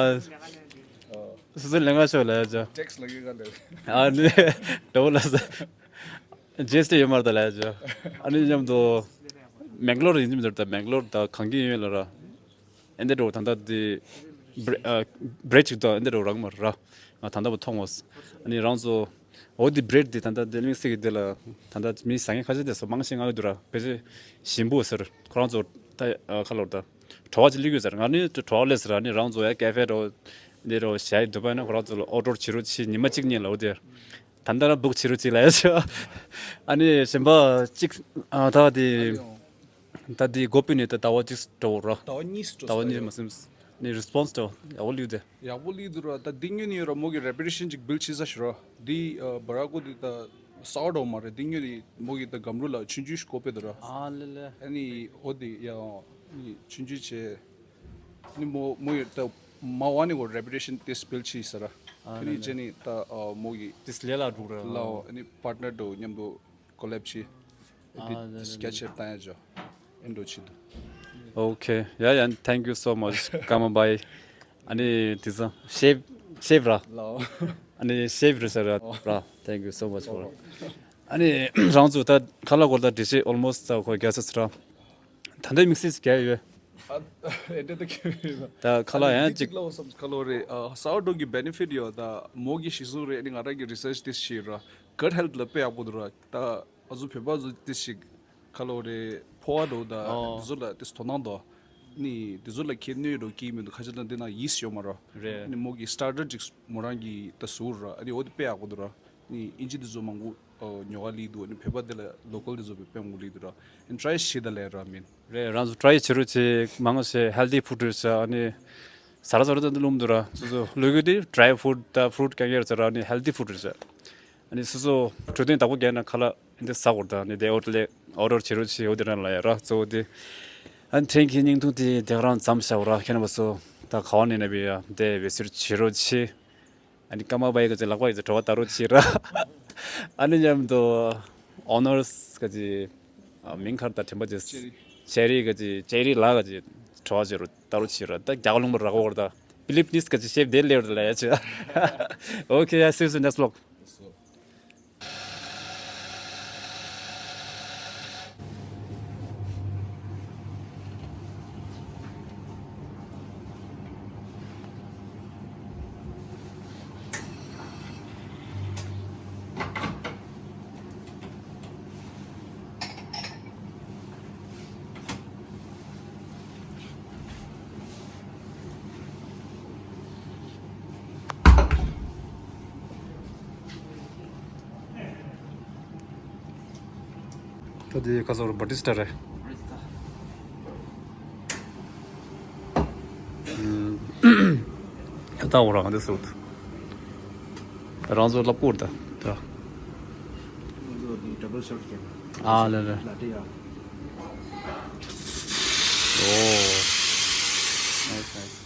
སོ་སོ་ལས་ཀ་ཤོག་ལ་ཡ་ཅོ། ཊེག་སི་ལ་ཡོད་ག་ལེ། ཨ་ནི་འདྲ་བོ་ལ་ས། ཇི་ཨེས་ཊི་ཡོད་མ་རེད་ད་ལབ་ཡ་ཅོ། ཨ་ནི་མཉམ་དུ་མེག་ལོར་ཡིན་གྱི་མི་འདུག་ད་མེག་ལོར་ད་གངས་སྐྱིད་ཡོད་ལ་ར། ཨེ་འདྲ་འདྲ་བོ་ད་ལྟ་དེ་བྷི་རེ་ཨ་བྷི་རེཌ་ཅིག་ད་ཨེ་འདྲ་འདྲ་བོ་རག་མ་ར། ང་ད་ལྟ་བུ་མཐོང་བ། ཨ་ནི་རང་ཚོ་འོ་དེ་བྷི་རེཌ་དེ་ད་ལྟ་དེ་ལིང་སི་གི་དེ་ལ་ད་ལྟ་མི་ཟ་མཁན་ཁ་ཤས་དེ་ཚོ་མང་ཤས་ང་ཡོད་དུ་ར། ཕལ་ཆེར་ཞིམ་པོ་ཟེར། ཁོ་རང་ཚོ་ད་ཨ་ཁ་ལོར་ད་བྲོ་བ་ཅིག་སླེབས་ཡོད་ཟེར། ང་ནི་བྲོ་བ་སླེབས་ཟེར། ཨ་ནི་རང་ཚོ་ཡ་ཀེ་ཧྥེ་འདྲ་བོ་འདི་འདྲ་བོ་ཞ་ཡི་འདུག་པ་ཡིན་ན་ཁོ་རང་ཚོ་ལ་ཨོ་ཌར་བྱེད་རོགས་བྱེད། ཉི་མ་གཅིག་གཉིས་ལ་འོ་དེ། ད་ལྟ་ར་བུག་བྱེད་རོགས་བྱེད་ལབ་ཡ་ཆོ། ཨ་ནི་གཞན་པ་གཅིག་ཨ་ད་དེ་ད་དེ་གོ་པི་ནས་ད་ཟླ་བ་གཅིག་འགྲོ་ར། ཟླ་བ་གཉིས་འགྲོ་ཟླ་བ་གཉིས་མ་ཟིན་ནི་རི་སི་པོན་སི་འགྲོ་ཡག་པོ་ལུས་དེ། ཡག་པོ་ལུས་འདུག་ར། ད་འདི་ཉོས་ནི་ཡོད་ར། མོ་གི་རེ་པུ་ཊེ་ཤན་ཅིག་བིལ་ཌི་བྱེད་ས་ཞིག་ར། འདི་ཨ་བྷ་ར་ཀོ་འདི་ད་སའོ་འགྲོ་མ་རེད། འདི་ཉོས་ནི་མོ་གི་ད་སྒམ་རུ་ལ་ཆུང་ཆུང་ཞིག་བཀོད་པའི་འདུག་ར། ཨ་ལེ་ལེ། ཨ་ནི་འོ་དེ་ཡ་ནི་ཆུང་ཆུང་བྱས། ནི་མོ་མོ་ཡི་ད་མ་ཝ་ནི་གོ་རེ་པུ་ཊེ་ཤན་དེ་སི་བིལ་ཌི་བྱས་ས་ར། ཨ་ཨ་ནི་ལེ་ལེ། བྱས་ནི་ད་ཨ་མོ་གི་དེ་སི་ལེ་ལ་འགྲོ་ར། ལའོ་ཨ་ནི་པར་ཊི་ནར་འགྲོ་མཉམ་དུ་ཀོ་ལེབ་བྱས། ཨ་དེ་ལེ་ལེ་ལེ། སི་ཀེ་ཆི་བཏང་ཡ་ཅོ། ཨེ་འགྲོ་བྱེད་དུ། Okay. Yeah, yeah. Thank you so much. Come on, bye. ཨ་ནི་དེ་ཚོ་ཤེབ་ ཤེབ་ར། ལའོ། ཨ་ནི་ཤེབ་རེད་ཟེར་ར། ར། Thank you so much for. ཨ་ནི་རང་ཚོ་ད་ཁ་ལག་སྐོར་ད་འགྲེལ་བཤད་almost ད་ཁོ་རྒྱག་ཚར་ཚར་ར། ད་ལྟའི་དམིགས་བསལ་ག་ཡོད། ཨ་ཨེ་འདྲ་ད་ཁྱོད་ད་ཁ་ལག་ཡང་གཅིག་ལ་བསམ་ཁ་ལོ་རེད། ཨ་སའོ་ཌོ་གི་benefit ཡོད། ད་མོ་གི་གཞི་བཟུང་རེད། ཨ་ནི་ང་རང་གི་research དེ་བྱས་ར། gut health ལ་དཔེ་ཡག་པོ་འདུག་ར། ད་ཨ་ཟུ་བོད་པ་ཟུ་དེ་ཞིག་ཁ་ལོ་རེད། ཕོ་བ་འགྲོ་ད་ཨོ། དེ་ཚོ་ལ་དེ་དོ་སྣང་དོ། ནི་དེ་ཚོ་ལ་ཁྱེད་གནོད་འགྲོ་གི་མི་འདུག་ཁ་ཆེ་ལ་འདི་ན་yeast ཡོད་མ་རོ། རེད། ནི་མོ་གི་starter ཅིག་མོ་རང་གི་ད་ཟུར་ར། ཨ་ནི་འོ་དེ་དཔེ་ཡག་པོ་འདུག་ར། ནི་ཨིན་ཇི་དེ་ཚོ་མང་པོ་ཨོ་ཉོ་ག་ལི་འདུག་ནི་བོད་པ་དེ་ལ་local དེ་ཚོ་དཔེ་མང་པོ་ལི་འདུག་ར། ཨན་try བྱེད་ད་ལས་ར་མིན། རེད། རང་ཚོ་try བྱེད་རོགས་བྱེད། མང་ཆེ་healthy food རེད་ཟེར། ཨ་ནི་ཟ་ར་ཟ་ར་ད་འདི་ལུམ་འདུག་ར། སོ་སོ་ལུས་གི་དེ་dry food ད་fruit གང་ཡར་ཟེར་ར། ཨ་ནི་healthy food རེད་ཟེར། ཨ་ནི་སོ་སོ་འཕྲོད་བསྟེན་བདག་པོ་རྒྱག་ན་ཁ་ལག་འདི་ཟ་དགོས་ད། ནི་དེ་ཨོར་ལེ་ཨོར་ཌར་བྱེད་རོགས་བྱེད། འོ་དེ་རང་ལ་ཡ་ར་གཙོ་བོ་དེ། ཨ་ནི་ཕྲན་གྱི་བརྙན་ཐུང་དེ་དེ་ག་རང་མཚམས་བཞག་ར། ཁྱེད་རྣམ་པ་ཚོ་ད་ག་བ་ནས་ན་བི་ཡ་དེ་བེད་སྤྱོད་བྱེད་རོགས་བྱེད། ཨ་ནི་ཀརྨ་པ་ཡི་ག་ཅི་ལག་པ་ཡི་ག་ཅི་བྲོ་བ་ལྟ་རོགས་བྱེད་ར། ཨ་ནི་མཉམ་དུ་ཨོ་ནར་སི་ག་ཅི་མིང་ཁར་ད་དྲན་པ་ཅི་ཅེ་རི་ག་ཅི་ཅེ་རི་ལ་ག་ཅི་བྲོ་བ་བྱེད་རོགས་ལྟ་རོགས་བྱེད་ར། ད་རྒྱ་གར་ལུང་པ་ར་གོ་ར། ད་ཕི་ལིབ་ནིས་ག་ཅི་ཤེབ་དེ་ལེ་ར་ལ་ཡ་ཅི། Okay, yeah, see you soon, next vlog. ད་དེ་ཁ་སོར་བ་ཏི་སི་ཏ་རེད། ཨུམ། ད་འོ་རང་འདི་སོད། རང་ཚོ་ལབ་ཀོར་ད། ད། ང་ཚོ་འདི་double shot ཀྱང་། ཨ་ལེ་ལེ། ལ་ཏི་ཡ། ཨོ། Nice, nice.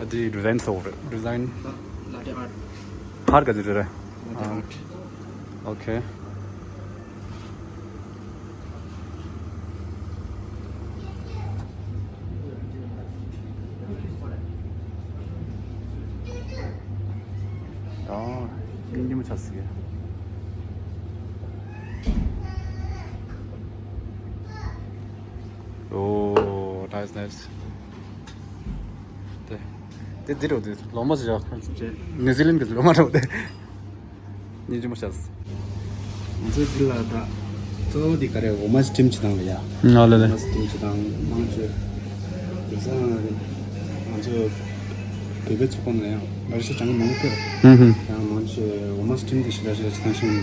ཨ་དེ་ཌི་ཟའིན་སོགས་རེད། ཌི་ཟའིན། ལ་ལ་ཏི་ཨར། ཧར་ག་ཅི་རེད། ལ་ཏི་ཨར། ཨོ་ཁེ། ཨོ། ཉིན་རྒྱུན་མ་ཆགས་སྲིད། ཨོ། Nice, nice. དེ་དེ་འདི་རུ་དེ་ལོ་མ་ཟེར་ཡག་ཅེ། ནིའུ་ཛི་ལན་གྱི་ལོ་མ་རུ་དེ། ཉིན་རྒྱུན་མ་ཆགས། ང་ཚོའི་འདི་ལ་ད་གཙོ་བོ་འདི་ག་རེ། འོ་མ་སི་ཊིམ་བྱེད་སྟངས་ལ་ཡ། ང་ལ་ལ། འོ་མ་སི་ཊིམ་བྱེད་སྟངས་མང་ཆེ། དེང་སང་ང་ཚོ་བོད་པའི་ཚོགས་པ་ནང་ཡང་ལར་ཤི་ཅང་མང་པོ་ཡོད། ཧུམ་ཧུམ། ཡང་མང་ཆེ་འོ་མ་སི་ཊིམ་འདི་ཞེ་དྲག་ཞེ་དྲག་བྱེད་སྟངས་ཤེས་མི་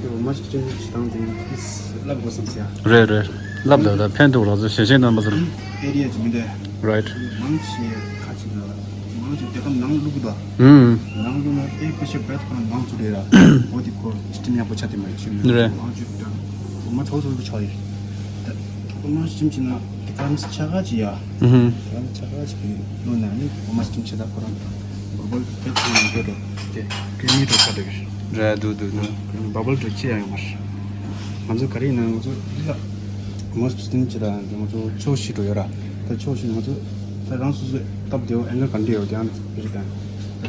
འདུག་འོ་མ་སི་ཊིམ་བྱེད་སྟངས་འདི་ཏིས་བསླབ་དགོས་བསམ་སི་ཡ། རེད་རེད། བསླབ་ད་ད་ཕན་ཐོགས་ར་ཚོ་ཞལ་ཤེས་རྣམ་པ་ཚོར། ཨེ་རི་ཡ་ཅིག་མི་འདུག་རའིཊ། མང་ཆེ་ཁ་ཅིག་ལ་མང་ཆེ་དེ་གམ་ནང་བླུག་གི་འདུག་ཧུམ། ནང་བླུག་ན་ཨེར་པེ་ཤར་བེད་ཁོ་རང་མང་ཆེ་རེད་ར། འོ་དེ་ཁོ་སི་ཊིམ་ཡག་པོ་ཆགས་དེ་མ་རེད་ཤེས་མི་འདུག་རེད། མང་ཆེ་ད་འོ་མ་ཚོ་ཚོ་ཆགས་ཡོད། འོ་མ་སི་ཊིམ་བྱས་ན་དེ་གམ་ཆ་ག་ཅིག་ཡ། ཧུམ། དེ་གམ་ཆ་ག་ཅིག་གི་བླུག་ན་ནི་འོ་མ་སི་ཊིམ་བྱས་ད་ཁོ་རང་བར་བལ་བེད་ཁོ་རང་འགྲོ་འགྲོ་དེ་ཀི་རི་མི་འགྲོ་ཆགས་འགྲོ་ཡོད། རེད་འདུག་འདུག་འདུག་བ་བལ་འགྲོ་ཅི་ཡང་ཡོད་མ་རེད། ང་ཚོ་ག་རེ་ཡིན་ན་ང་ཚོ་འདི་ལ་འོ་མ་སི་ཊིམ་བྱས་ད་ང་ཚོ་ཕྱོགས་བཞི་འགྲོ་ཡོད་ར། ད་ཕྱོགས་བཞི་ང་ཚོ་ད་རང་སོ་སོའི་སྟབས་བདེ་བོ་ཨེང་གལ་ག་འདྲ་ཡོད་དེ་ཡང་རེད་ད། འདི་ལ་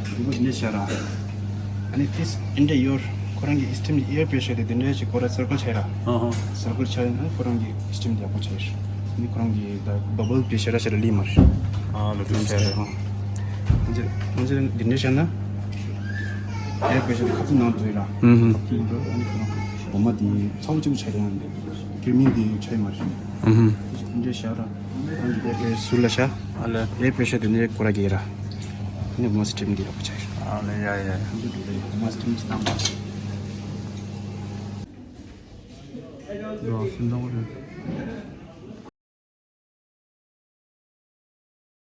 འདི་འདྲ་བྱས་ར། ཨ་ནི་ཏིས་ཨེ་འདྲ་ཡོད། ཁོ་རང་གི་སི་ཊིམ་གི་ཨེར་པེ་ཤར་དེ་འདི་འདྲ་ཞིག་ཁོ་རང་སར་ཀལ་ཆགས་ར། ཨ་ཧ། སར་ཀལ་ཆགས་ཡིན་ན་ཁོ་རང་གི་སི་ཊིམ་དེ་ཡག་པོ་ཆགས་ཡོད། ཨ་ནི་ཁོ་རང་གི་ད་བ་བལ་པེ་ཤར་ར་ཤར་ར་ལི་མ་རེད། ཨ་ལ་དུ་ཤར་ར། ཨ་འདི་འདི་འདི་འདྲ་བྱས་ན་ཨེར་པེ་ཤར་དེ་ཁ་ཐུག་ནང་འཛུལ་ར། ཨུ་ཧུ། ཁ་ཐུག་འགྲོ། ཨ་ནི་ཁོ་རང་འོ་མ་དེ་ཚ་བོ་གཅིག་པུ་ཆགས་ཡོད་ཡང་ཀི་རི་མི་དེ་ཆགས་ཡོད་མ་རེད། ཨུ་ཧུ། འདི་འདྲ་བྱས་ར། ཨ་འདི་འདྲ་ཟུར་ལ་བཞག་ཨ་ལས། ཨེར་པེ་ཤར་དེ་འདྲ་ཁོ་ར་གི་ར། ནི་འོ་མ་སི་ཊིམ་འདི་ཡག་པོ་ཆགས་ཡོད། ཨ་ལས་ཡ་ཡ། འོ་མ་སི་ཊིམ་གྱི་སྟངས་པ། ཡ་སུན་དང་པོ་རེད།